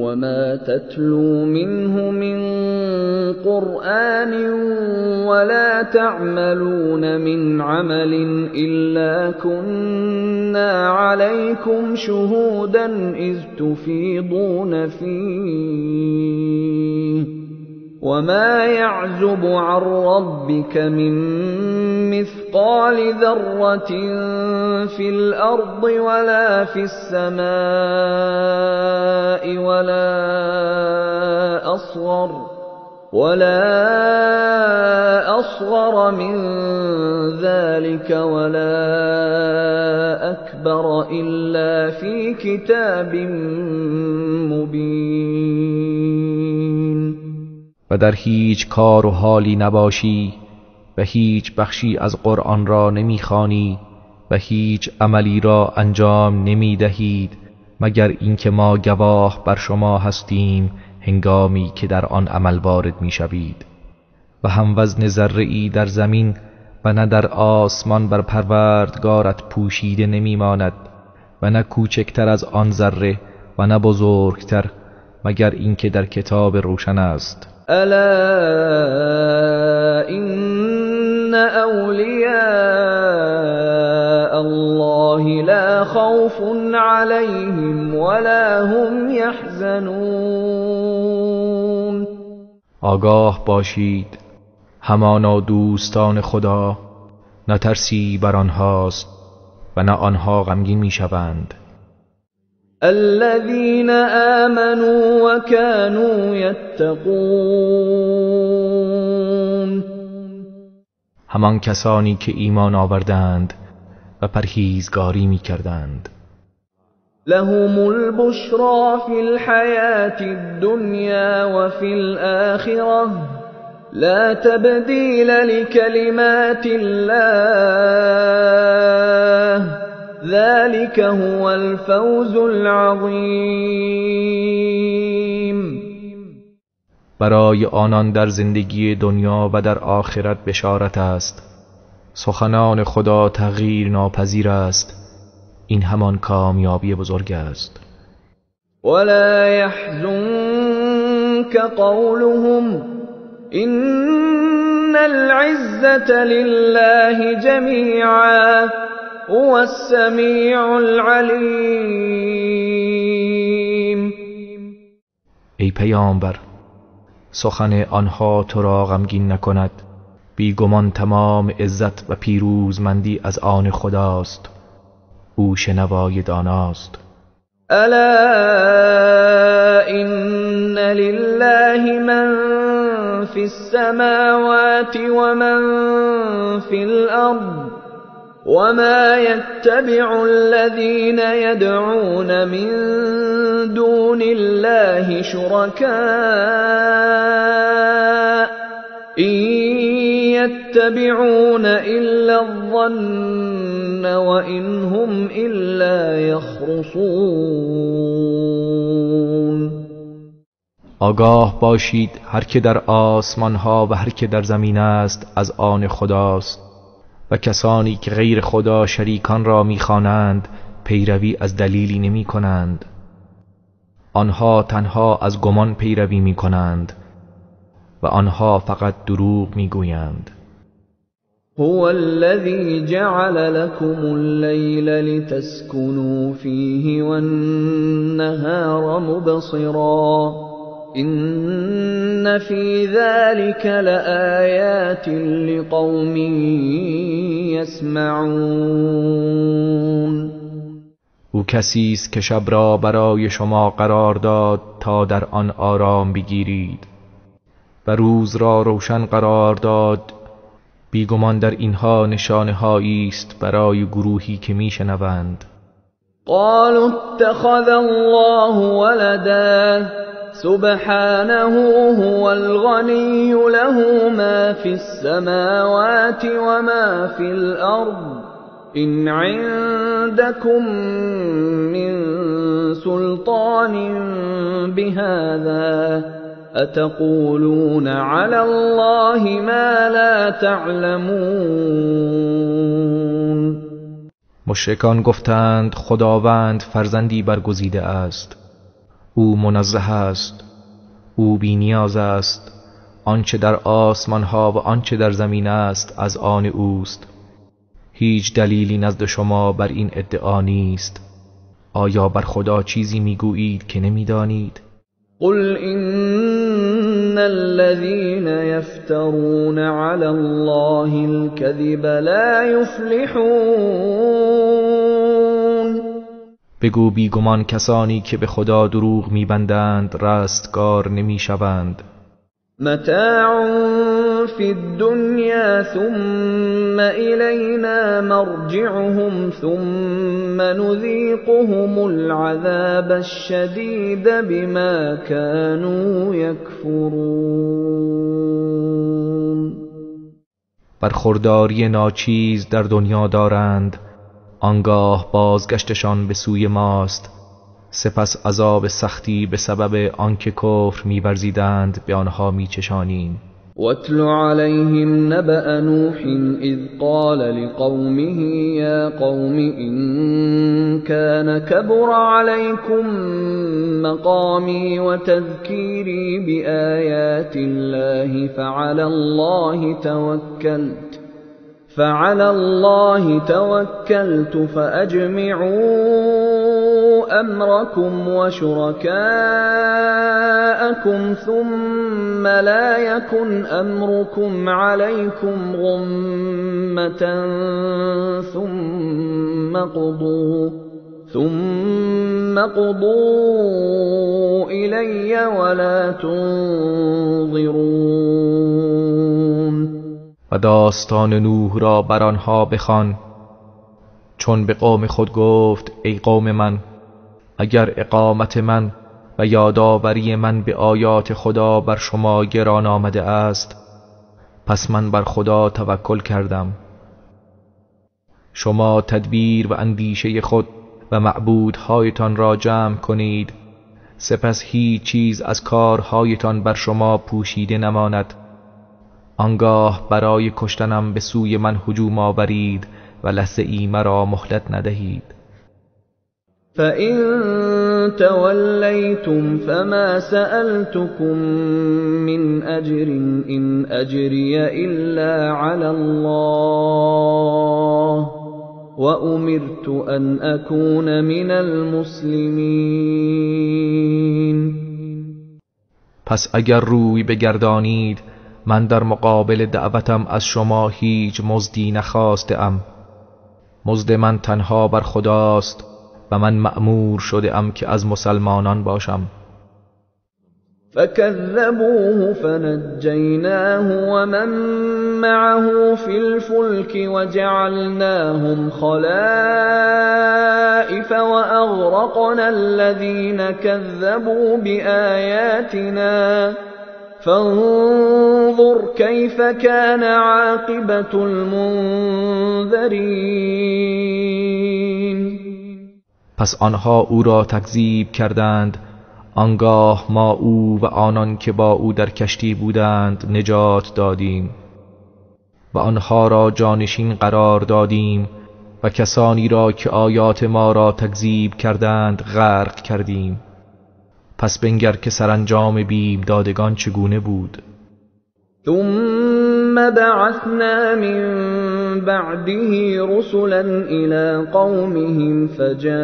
وما تتلو منه من قرآن ولا تعملون من عمل إلا كنا عليكم شهودا إذ تفيضون فيه وما يعزب عن ربك من مثقال ذرة في الأرض ولا في السماء ولا أصغر من ذلك ولا أكبر إلا في كتاب مبين. و در هیچ کار و حالی نباشی و هیچ بخشی از قرآن را نمیخوانی و هیچ عملی را انجام نمیدهید مگر اینکه ما گواه بر شما هستیم هنگامی که در آن عمل وارد میشوید. و هم وزن ذره‌ای در زمین و نه در آسمان بر پروردگارت پوشیده نمیماند و نه کوچکتر از آن ذره و نه بزرگتر مگر اینکه در کتاب روشن است. الا ان اولیاء الله لا خوف علیهم ولا هم يحزنون. آگاه باشید همانا دوستان خدا نه ترسی بر آنهاست و نه آنها غمگین میشوند. الذين آمنوا وكانوا يتقون. همان کسانی که ایمان آوردند و پرهیزگاری می‌کردند. لهم البشرى في الحياة الدنيا وفي الآخرة لا تبديل لكلمات الله ذلك هو الفوز العظیم. برای آنان در زندگی دنیا و در آخرت بشارت است. سخنان خدا تغییر ناپذیر است. این همان کامیابی بزرگ است. ولا يحزنك قولهم إن العزة لله جميعا هو السمیع العلیم. ای پیامبر، سخن آنها تو را غمگین نکند. بیگمان تمام عزت و پیروزمندی از آن خداست. او شنوای داناست. الا ان لله من فی السماوات ومن فی الارض وما يتبع الذين يدعون من دون الله شركاء إن يتبعون إلا الظن وإن هم إلا يخرصون. آگاه باشید هر که در آسمان ها و هر که در زمین است از آن خداست و کسانی که غیر خدا شریکان را میخوانند پیروی از دلیلی نمی کنند. آنها تنها از گمان پیروی می کنند و آنها فقط دروغ می گویند. هو الذي جعل لكم الليل لتسكنوا فيه والنهار مبصرا إن في ذلك لآيات لقوم يسمعون. او کسی است که شب را برای شما قرار داد تا در آن آرام بگیرید و روز را روشن قرار داد. بیگمان در اینها نشانه هایی است برای گروهی که میشنوند. قالوا اتخذ الله ولدا سبحانه هو الغنی له ما فی السماوات وما فی الارض إن عندكم من سلطان بهذا أتقولون على الله ما لا تعلمون. مشرکان گفتند خداوند فرزندی برگزیده است، او منزه است، او بی نیاز است، آنچه در آسمان ها و آنچه در زمین است از آن اوست. هیچ دلیلی نزد شما بر این ادعا نیست. آیا بر خدا چیزی میگویید که نمیدانید؟ قل إن الذين يفترون على الله الكذب لا يفلحون. بگو بیگمان کسانی که به خدا دروغ میبندند رستگار نمیشوند. متاع فی الدنیا ثم الینا مرجعهم ثم نذیقهم العذاب الشدید بما كانوا یکفرون. برخورداری ناچیز در دنیا دارند، آنگاه بازگشتشان به سوی ماست، سپس عذاب سختی به سبب آنکه کفر می‌ورزیدند به آنها می‌چشانیم. واتل علیهم نبأ نوح اذ قال لقومه یا قوم إن كان كبر عليكم مقامي وتذكيري بآيات الله فعلى الله توكلت فأجمعوا أمركم وشركاءكم ثم لا يكن أمركم عليكم غمة ثم قضوا إلي ولا تنظرون. و داستان نوح را بر آنها بخوان، چون به قوم خود گفت ای قوم من، اگر اقامت من و یادآوری من به آیات خدا بر شما گران آمده است، پس من بر خدا توکل کردم. شما تدبیر و اندیشه خود و معبودهایتان را جمع کنید، سپس هیچ چیز از کارهایتان بر شما پوشیده نماند. آنگاه برای کشتنم به سوی من هجوم آورید و لحظه ای مرا مهلت ندهید. فَإِن تَوَلَّيْتُمْ فَمَا سَأَلْتُكُم مِّنْ أَجْرٍ إِنْ أَجْرِيَ إِلَّا عَلَى اللَّهِ وَأُمِرْتُ أَنْ أَكُونَ مِنَ الْمُسْلِمِينَ. پس اگر روی بگردانید، من در مقابل دعوتم از شما هیچ مزدی نخواسته ام. مزد من تنها بر خداست و من مأمور شده ام که از مسلمانان باشم. فكذبوه فنجيناه ومن معه في الفلك وجعلناهم خلائف وأغرقنا الذين كذبوا بآياتنا فانظر كيف كان عاقبة المنذرين. پس آنها او را تکذیب کردند، آنگاه ما او و آنان که با او در کشتی بودند نجات دادیم و آنها را جانشین قرار دادیم و کسانی را که آیات ما را تکذیب کردند غرق کردیم. پس بنگر که سرانجام بیم دادگان چگونه بود. ثم بعثنا من بعده رسلا إلى قومهم فجاءوهم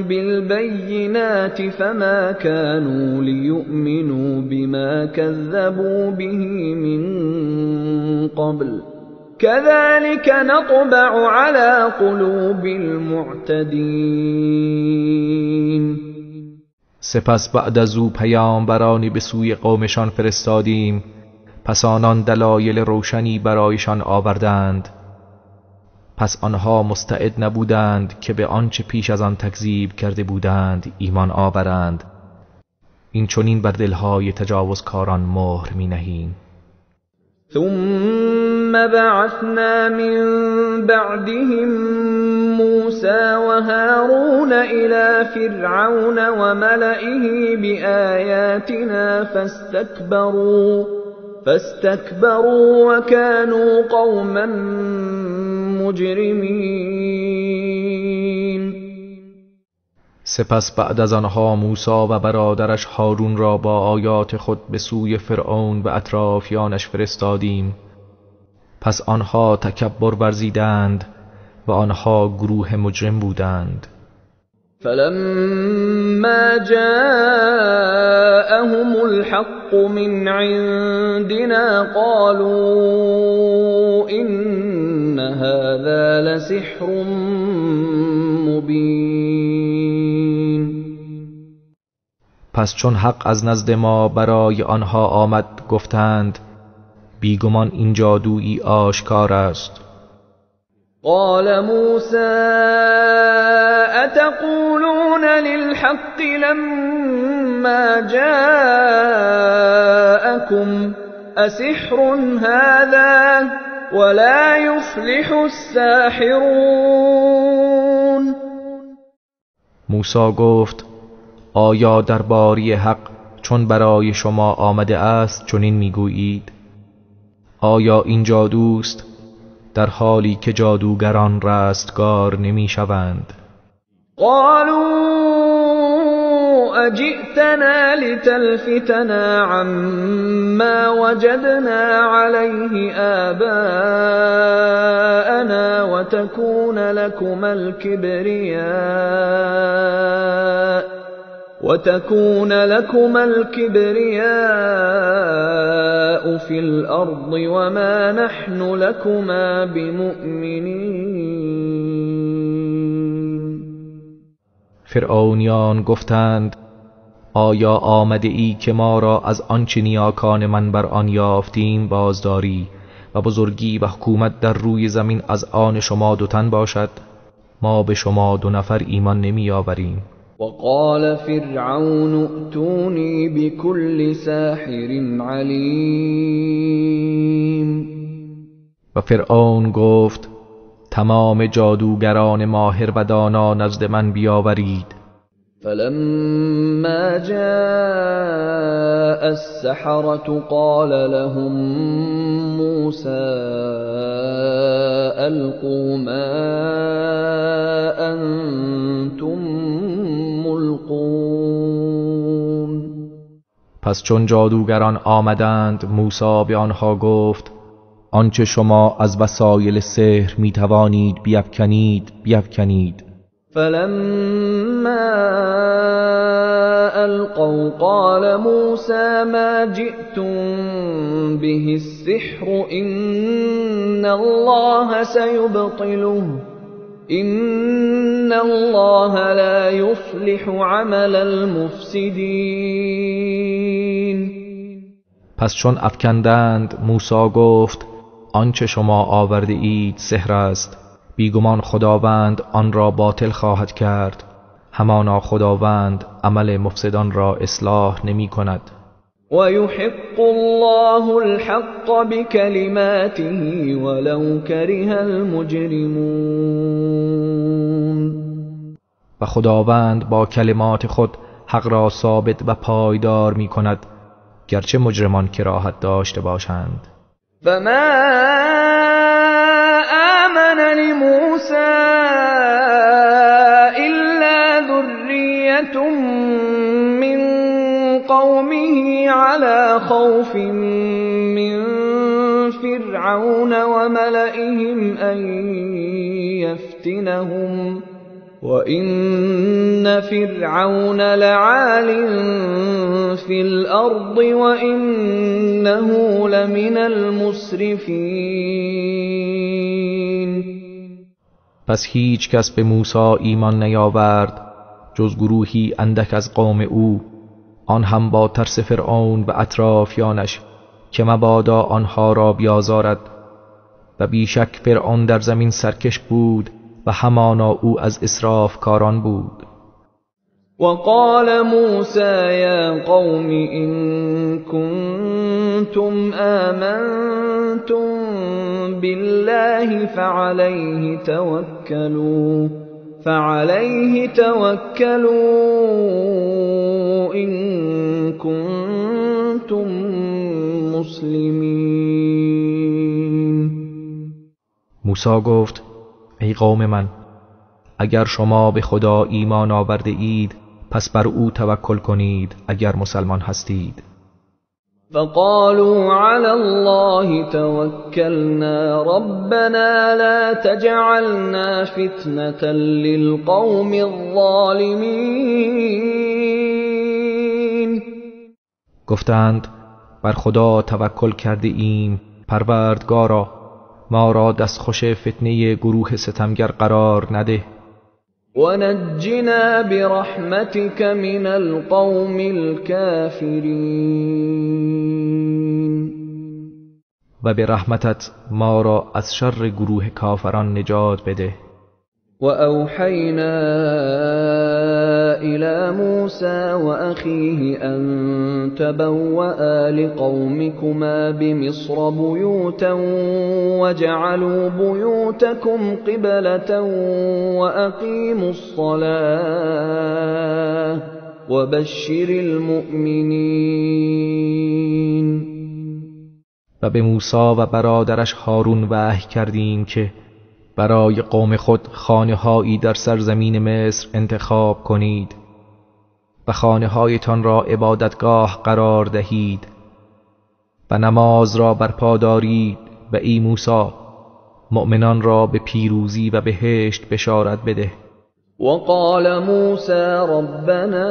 بالبينات فما كانوا ليؤمنوا بما كذبوا به من قبل كذلك نطبع على قلوب المعتدين. سپس بعد از او پیامبرانی به سوی قومشان فرستادیم، پس آنان دلایل روشنی برایشان آوردند. پس آنها مستعد نبودند که به آنچه پیش از آن تکذیب کرده بودند ایمان آورند. این چنین بر دلهای تجاوزکاران مهر می نهیم. ثم بعثنا من بعدهم موسى وهارون إلى فرعون وملئه بآياتنا فاستكبروا وكانوا قوما مجرمين. سپس بعد از آنها موسی و برادرش هارون را با آیات خود به سوی فرعون و اطرافیانش فرستادیم. پس آنها تکبر ورزیدند و آنها گروه مجرم بودند. فلما جاءهم الحق من عندنا قالوا إن هذا لسحر مبین. پس چون حق از نزد ما برای آنها آمد گفتند بیگمان این جادویی آشکار است. قال موسى أتقولون للحق لما جاءكم أسحر هذا ولا يفلح الساحرون. موسی گفت آیا درباره حق چون برای شما آمده است چنین میگویید؟ آیا این جادوست در حالی که جادوگران رستگار نمیشوند؟ قالوا اجئتنا لتلفتنا عما وجدنا عليه آباءنا وتكون لكما الكبرياء في الأرض وما نحن لكما بمؤمنين. فرعونیان گفتند آیا آمده ای که ما را از آنچه نیاکان من بر آن یافتیم بازداری و بزرگی و حکومت در روی زمین از آن شما دو تن باشد؟ ما به شما دو نفر ایمان نمی آوریم. وقال فرعون ائتوني بكل ساحر علیم. و فرعون گفت تمام جادوگران ماهر و دانا نزد من بیاورید. فلما جاء السحرة قال لهم موسى ألقوا ما أنتم ملقون. پس چون جادوگران آمدند موسی به آنها گفت آنچه شما از وسایل سحر می توانید بیفکنید بیفکنید. فلما ألقوا قال موسى ما جئتم به السحر إن الله سيبطله إن الله لا يصلح عمل المفسدين. پس چون افکندند موسی گفت آنچه شما آورده اید سحر است، بیگمان خداوند آن را باطل خواهد کرد، همانا خداوند عمل مفسدان را اصلاح نمی کند. ويحق الله الحق بكلماته ولو كره المجرمون. و خداوند با کلمات خود حق را ثابت و پایدار می کند، گرچه مجرمان کراهت داشته باشند. فما آمن لموسى إلا ذرية من قومه على خوف من فرعون وملئهم أن يفتنهم وإن فرعون لعال في الأرض وإنه لمن المسرفين. پس هیچ کس به موسی ایمان نیاورد جز گروهی اندک از قوم او، آن هم با ترس فرعون و اطرافیانش که مبادا آنها را بیازارد. و بیشک فرعون در زمین سرکش بود و همانا او از اسرافکاران بود. وقال موسى يا قوم إن كنتم آمنتم بالله فعليه توكلوا إن كنتم مسلمين. موسی گفت ای قوم من، اگر شما به خدا ایمان آورده اید پس بر او توکل کنید اگر مسلمان هستید. فقالوا على الله توكلنا ربنا لا تجعلنا فتنة للقوم الظالمين. گفتند بر خدا توکل کرده ایم، پروردگارا ما را دستخوش فتنه گروه ستمگر قرار نده. ونجنا برحمتك من القوم الكافرین. و به رحمتت ما را از شر گروه کافران نجات بده. وأوحينا إلى موسى وأخيه أن تبوأ لقومكما بمصر بيوتا وجعلوا بيوتكم قبلة وأقيموا الصلاة وبشر المؤمنين. و به موسی و برادرش هارون وحی کردیم که برای قوم خود خانه‌هایی در سرزمین مصر انتخاب کنید و خانه‌هایتان را عبادتگاه قرار دهید و نماز را برپا دارید و ای موسی مؤمنان را به پیروزی و بهشت بشارت بده. وقال موسى ربنا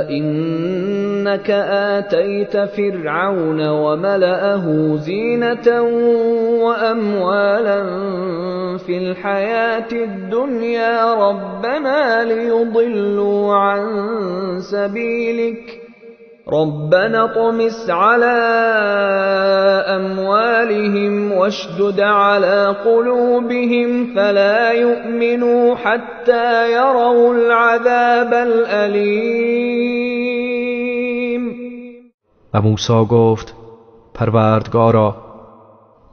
إنك آتيت فرعون وملأه زينة وأموالا في الحياة الدنيا ربنا ليضلوا عن سبيلك ربنا اطمس على أموالهم واشدد على قلوبهم فلا يؤمنوا حتى يروا العذاب الأليم. و موسی گفت پروردگارا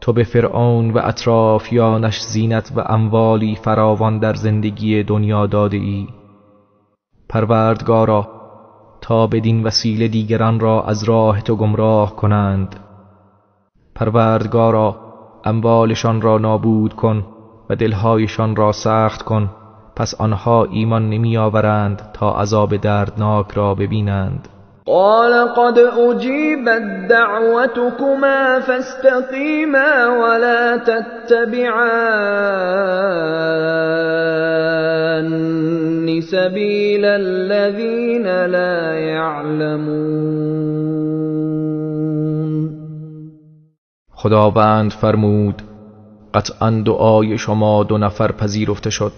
تو به فرعون و اطرافیانش زینت و اموالی فراوان در زندگی دنیا داده ای. پروردگارا تا بدین وسیله دیگران را از راه تو گمراه کنند. پروردگارا اموالشان را نابود کن و دلهایشان را سخت کن، پس آنها ایمان نمی آورند تا عذاب دردناک را ببینند. قال قد اجیبت دعوتكما فاستقیما ولا تتبعان سبیل الذین لا یعلمون. خداوند فرمود قطعا دعای شما دو نفر پذیرفته شد،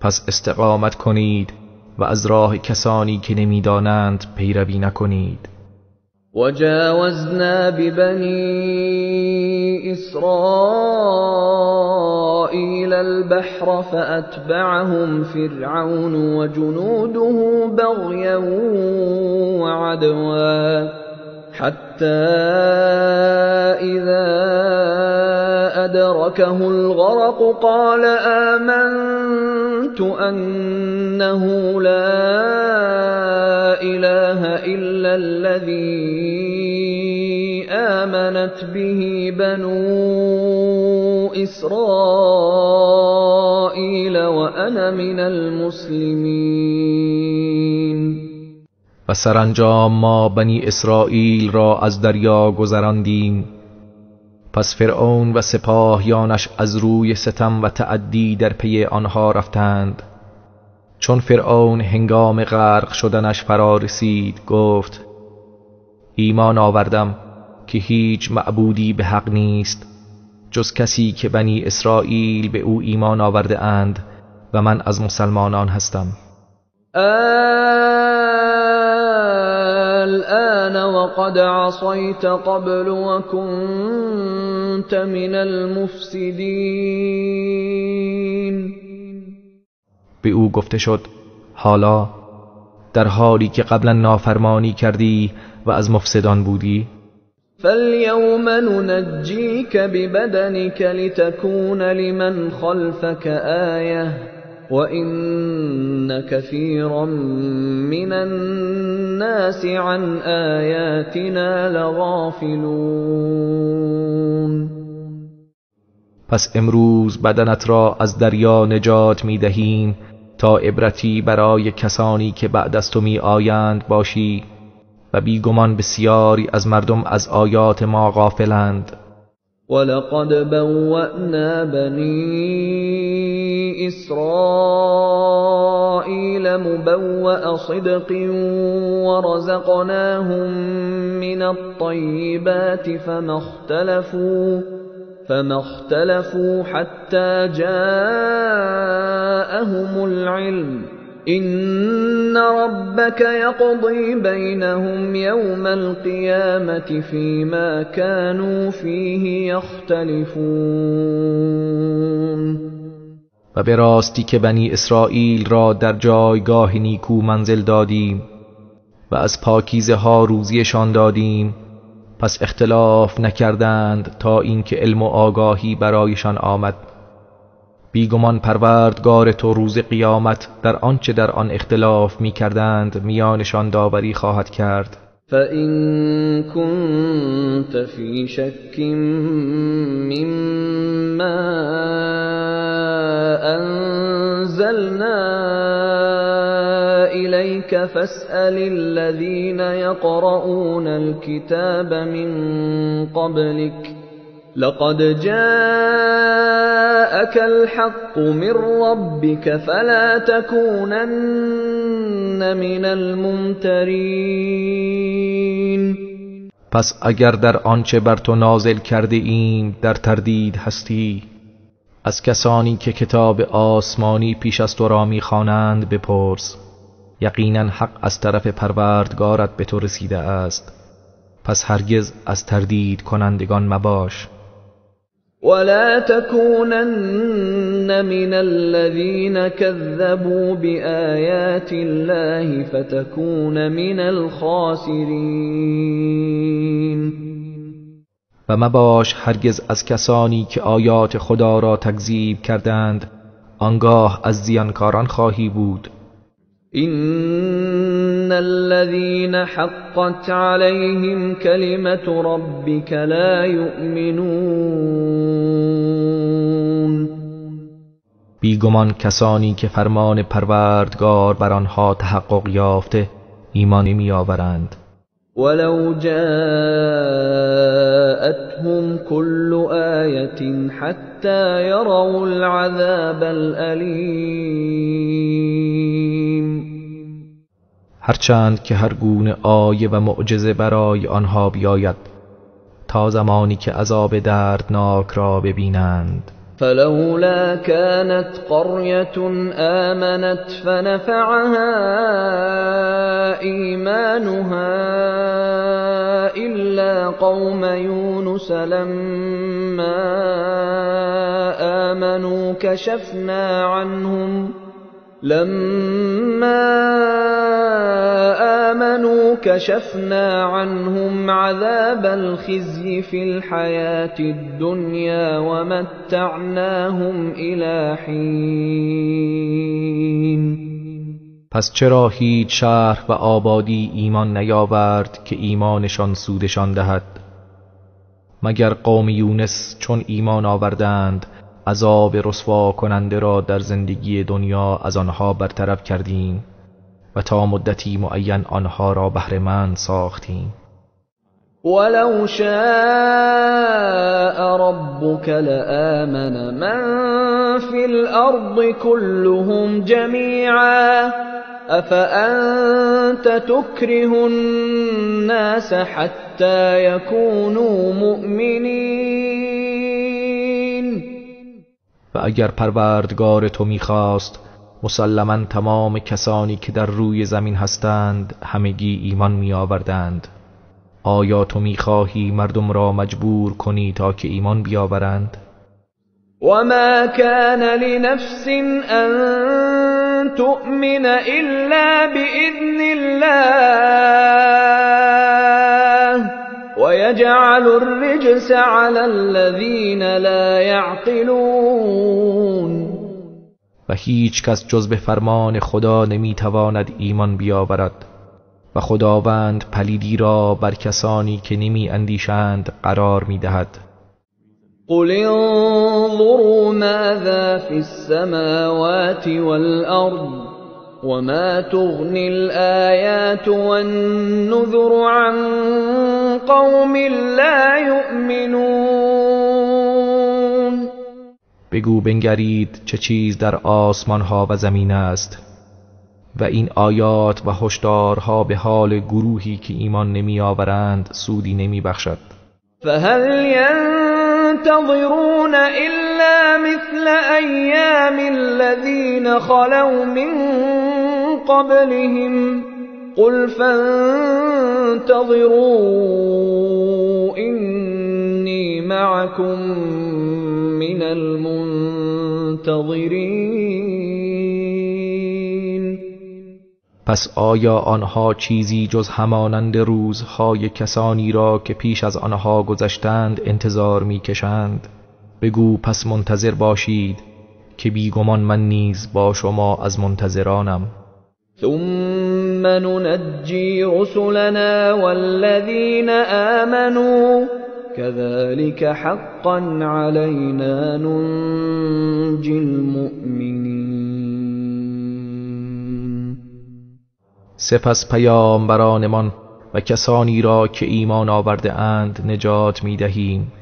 پس استقامت کنید و از راه کسانی که نمیدانند پیروی نکنید. وجاوزنا ببنی اسرائیل البحر فأتبعهم فرعون وجنوده بغیا وعدوا حتى إذا أدركه الغرق قال آمنت أنه لا إله إلا الذي آمنت به بنو إسرائيل وأنا من المسلمين. و سرانجام ما بنی اسرائیل را از دریا گذراندیم. پس فرعون و سپاهیانش از روی ستم و تعدی در پی آنها رفتند. چون فرعون هنگام غرق شدنش فرا رسید گفت: ایمان آوردم که هیچ معبودی به حق نیست جز کسی که بنی اسرائیل به او ایمان آورده اند و من از مسلمانان هستم. الآن وقد عصيت قبل وكنت من المفسدين. به او گفته شد: حالا در حالی که قبلا نافرمانی کردی و از مفسدان بودی. فاليوم ننجيك ببدنك لتكون لمن خلفك آية وَإِنَّ كَثِيرًا مِنَ النَّاسِ عَنْ آيَاتِنَا لَغَافِلُونَ. پس امروز بدنت را از دریا نجات می دهیم تا عبرتی برای کسانی که بعد از تو می آیند باشی و بیگمان بسیاری از مردم از آیات ما غافلند. وَلَقَدْ بَوَّأْنَا بَنِي إِسْرَائِيلَ مُبَوَّأَ صِدْقٍ وَرَزَقْنَاهُمْ مِنَ الطَّيِّبَاتِ فَمَا اخْتَلَفُوا حَتَّى جَاءَهُمُ الْعِلْمُ إِنَّ رَبَّكَ يَقْضِي بَيْنَهُمْ يَوْمَ الْقِيَامَةِ فِيمَا كَانُوا فِيهِ يَخْتَلِفُونَ. و به راستی که بنی اسرائیل را در جایگاه نیکو منزل دادیم و از پاکیزه ها روزیشان دادیم، پس اختلاف نکردند تا اینکه علم و آگاهی برایشان آمد. بیگمان پروردگار تو روز قیامت در آنچه در آن اختلاف می کردند میانشان داوری خواهد کرد. فَإِن كُنتَ فِي شَكٍّ مِّمَّا أَنزَلْنَا إِلَيْكَ فَاسْأَلِ الَّذِينَ يَقْرَؤُونَ الْكِتَابَ مِن قَبْلِكَ لَقَدْ جَاءَكَ الْحَقُّ مِنْ رَبِّكَ فَلَا تَكُونَنَّ مِنَ الْمُمْتَرِينَ. پس اگر در آنچه بر تو نازل کرده ایم در تردید هستی، از کسانی که کتاب آسمانی پیش از تو را می‌خوانند بپرس. یقینا حق از طرف پروردگارت به تو رسیده است، پس هرگز از تردید کنندگان مباش. ولا تكونن من الذين كذبوا بآيات الله فتكون من الخاسرين. و مباش هرگز از کسانی که آیات خدا را تکذیب کردند، آنگاه از زیانکاران خواهی بود. إن الذين حقت عليهم كلمة ربك لا يؤمنون. بیگمان کسانی که فرمان پروردگار بر آنها تحقق یافته ایمان نمی‌آورند. ولو جاءتهم كل آية حتى يروا العذاب الأليم. هرچند که هر گونه آیه و معجزه برای آنها بیاید تا زمانی که عذاب دردناک را ببینند. فلولا كانت قرية آمنت فنفعها إيمانها إلا قوم يونس لما آمنوا كشفنا عنهم عذاب الخزي في الحياة الدنيا ومتعناهم إلى حين. پس چرا هیچ شهر و آبادی ایمان نیاورد که ایمانشان سودشان دهد؟ مگر قوم یونس چون ایمان آوردند عذاب رسوا کننده را در زندگی دنیا از آنها برطرف کردیم و تا مدتی معین آنها را بهره‌مند ساختیم. ولو شاء ربك لآمن من في الأرض كلهم جميعا أفأنت تكره الناس حتى يكونوا مؤمنين. و اگر پروردگار تو میخواست مسلما تمام کسانی که در روی زمین هستند همگی ایمان میآوردند. آیا تو میخواهی مردم را مجبور کنی تا که ایمان بیاورند؟ وما كان لنفس أن تؤمن إلا بإذن الله ويجعل الرجس على الذين لا يعقلون. و هیچ کس جز به فرمان خدا نمیتواند ایمان بیاورد و خداوند پلیدی را بر کسانی که نمی اندیشند قرار میدهد. قل انظروا ماذا في السماوات والأرض وما تغني الآيات والنذر عن قوم لا يؤمنون. بگو بنگرید چه چیز در آسمان ها و زمین است و این آیات و هشدارها به حال گروهی که ایمان نمی آورند سودی نمی بخشد. فهل ينتظرون إلا مثل أيام الذين خلوا من قبلهم قل فانتظروا إني معكم من المنتظرين. پس آیا آنها چیزی جز همانند روزهای کسانی را که پیش از آنها گذشتند انتظار میکشند؟ بگو پس منتظر باشید که بیگمان من نیز با شما از منتظرانم. ثم ننجی رسلنا والذین آمنوا كذلك حقا علينا ننجي المؤمنین. سپس پیامبرانمان و کسانی را که ایمان آورده اند نجات می دهیم.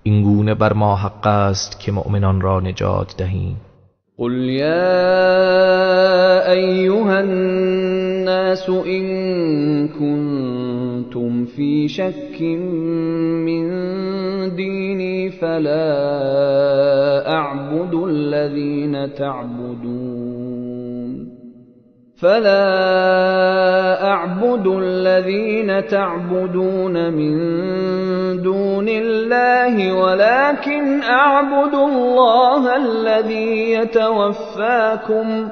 این گونه بر ما حق است که مؤمنان را نجات دهیم. قل یا ایها الناس إن كنتم في شك من ديني فلا أعبد الذين تعبدون من دون الله ولكن أعبد الله الذي يتوفاكم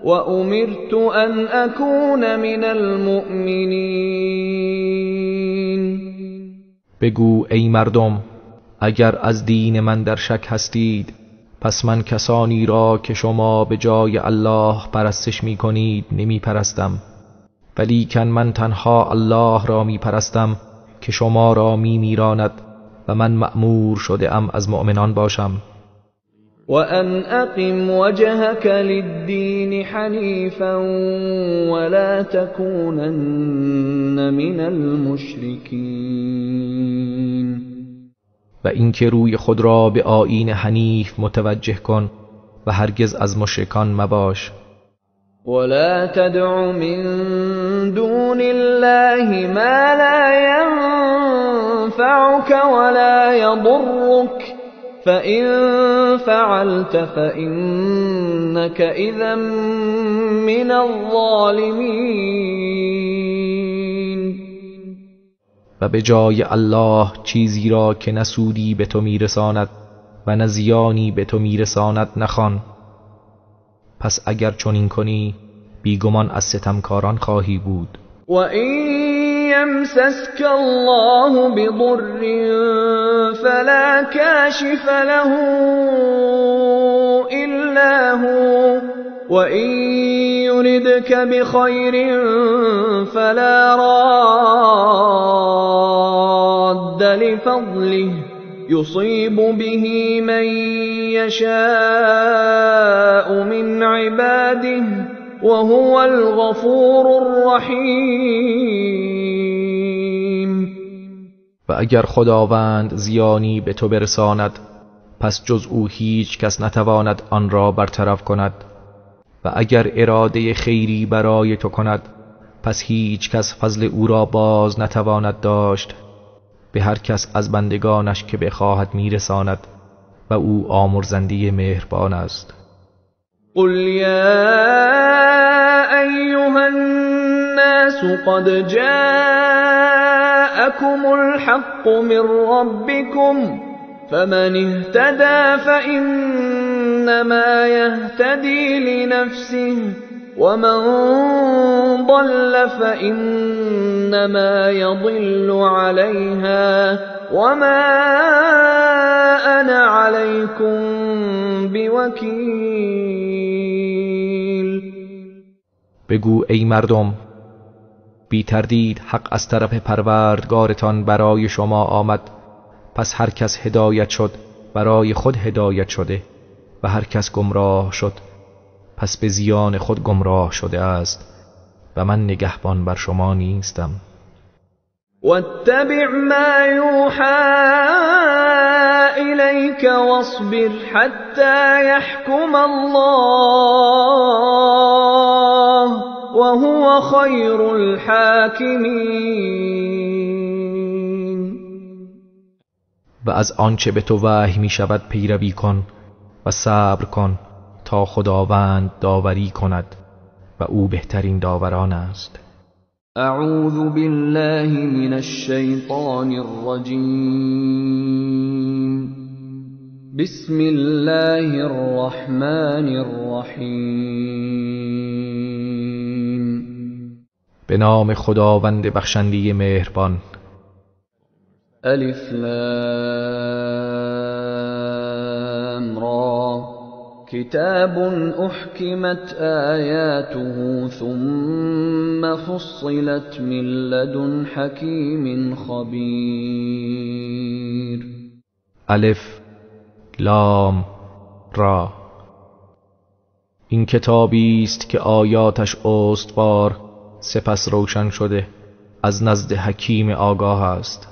وأمرت أن أكون من المؤمنين. بگو ای مردم اگر از دین من در شک هستید پس من کسانی را که شما به جای الله پرستش می کنید نمی پرستم، ولیکن من تنها الله را می پرستم که شما را می میراند و من مأمور شده ام از مؤمنان باشم. وأن أقم وجهك للدين حنيفا ولا تكونن من المشركين. و اینکه روی خود را به آیین حنیف متوجه کن و هرگز از مشرکان مباش. ولا تدع من دون الله ما لا ينفعك ولا يضرك فإن فعلت فإنك إذا من الظالمين. و به جای الله چیزی را که نه سودی به تو میرساند و نه زیانی به تو میرساند نخوان، پس اگر چنین کنی بیگمان از ستمکاران خواهی بود. وَإِن يمسسك الله بضر فلا كاشف له إلا هو وإن يردك بخير فلا راد لفضله يصيب به من يشاء من عباده وهو الغفور الرحیم. و اگر خداوند زیانی به تو برساند پس جز او هیچ کس نتواند آن را برطرف کند، و اگر اراده خیری برای تو کند پس هیچ کس فضل او را باز نتواند داشت. به هر کس از بندگانش که بخواهد میرساند و او آمرزنده مهربان است. قل یا ایها الناس قد جاءکم الحق من ربکم فمن اهتدى فإنما يهتدي لنفسه ومن ضل فإنما يضل عليها وما أنا عليكم بوكيل. بگو ای مردم، بی تردید حق از طرف پروردگارتان برای شما آمد، پس هر کس هدایت شد برای خود هدایت شده و هر کس گمراه شد پس به زیان خود گمراه شده است و من نگهبان بر شما نیستم. واتبع ما یوحى الیک واصبر حتی یحکم الله وهو خیر الحاکمین. و از آنچه به تو وحی می شود پیروی کن و صبر کن تا خداوند داوری کند و او بهترین داوران است. اعوذ بالله من الشیطان الرجیم. بسم الله الرحمن الرحیم. به نام خداوند بخشنده مهربان. الف لام را کتاب احکمت آیاته ثم فصلت من لدن حکیم خبیر. الف لام را. این کتابی است که آیاتش استوار سپس روشن شده از نزد حکیم آگاه است.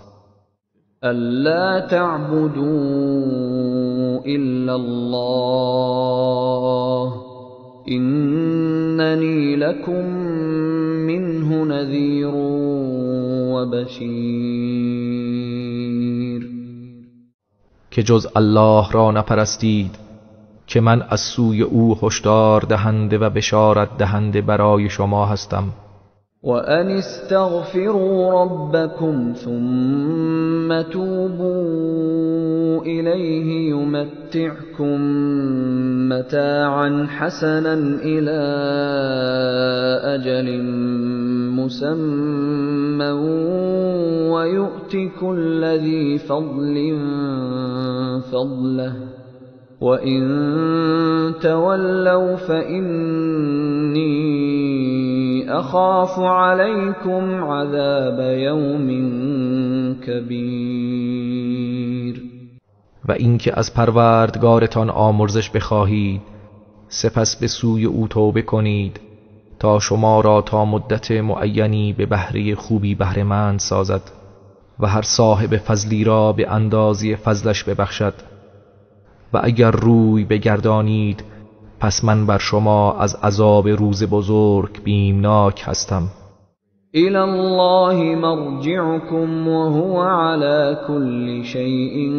ألا تعبدوا إلا الله إنني لكم منه نذير وبشير. که جز الله را نپرستید که من از سوی او هشدار دهنده و بشارت دهنده برای شما هستم. وأن استغفروا ربكم ثم توبوا إليه يمتعكم متاعا حسنا إلى أجل مسمى ويؤت كل ذي فضل فضله وإن تولوا فإني أخاف عليكم عذاب يوم كبير. و اینکه از پروردگارتان آمرزش بخواهید سپس به سوی او توبه کنید تا شما را تا مدت معینی به بهره خوبی بهره‌مند سازد و هر صاحب فضلی را به اندازه فضلش ببخشد. و اگر روی بگردانید پس من بر شما از عذاب روز بزرگ بیمناک هستم. الی الله مرجعکم وهو علی کل شیء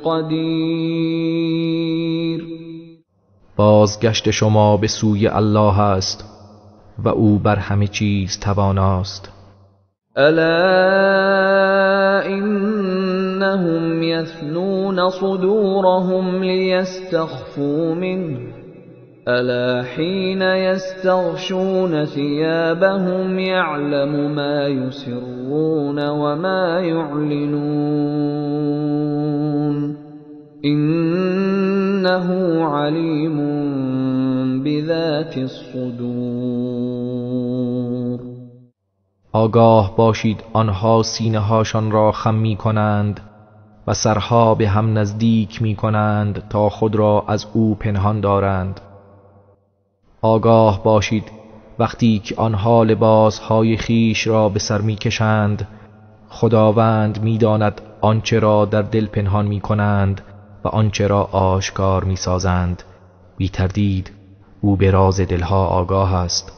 قدیر. بازگشت شما به سوی الله است و او بر همه چیز تواناست. الا انهم یثنون صدورهم لیستخفوا منه ألا حين يستغشون ثيابهم يعلم ما يسرون وما يعلنون إنه عليم بذات الصدور. آگاه باشید آنها سینه هاشان را خم می کنند و سرها به هم نزدیک می کنند تا خود را از او پنهان دارند. آگاه باشید وقتی که آنها لباسهای خیش را به سر می کشند، خداوند می داند آنچه را در دل پنهان می کنند و آنچه را آشکار می سازند. بی تردید او به راز دلها آگاه است.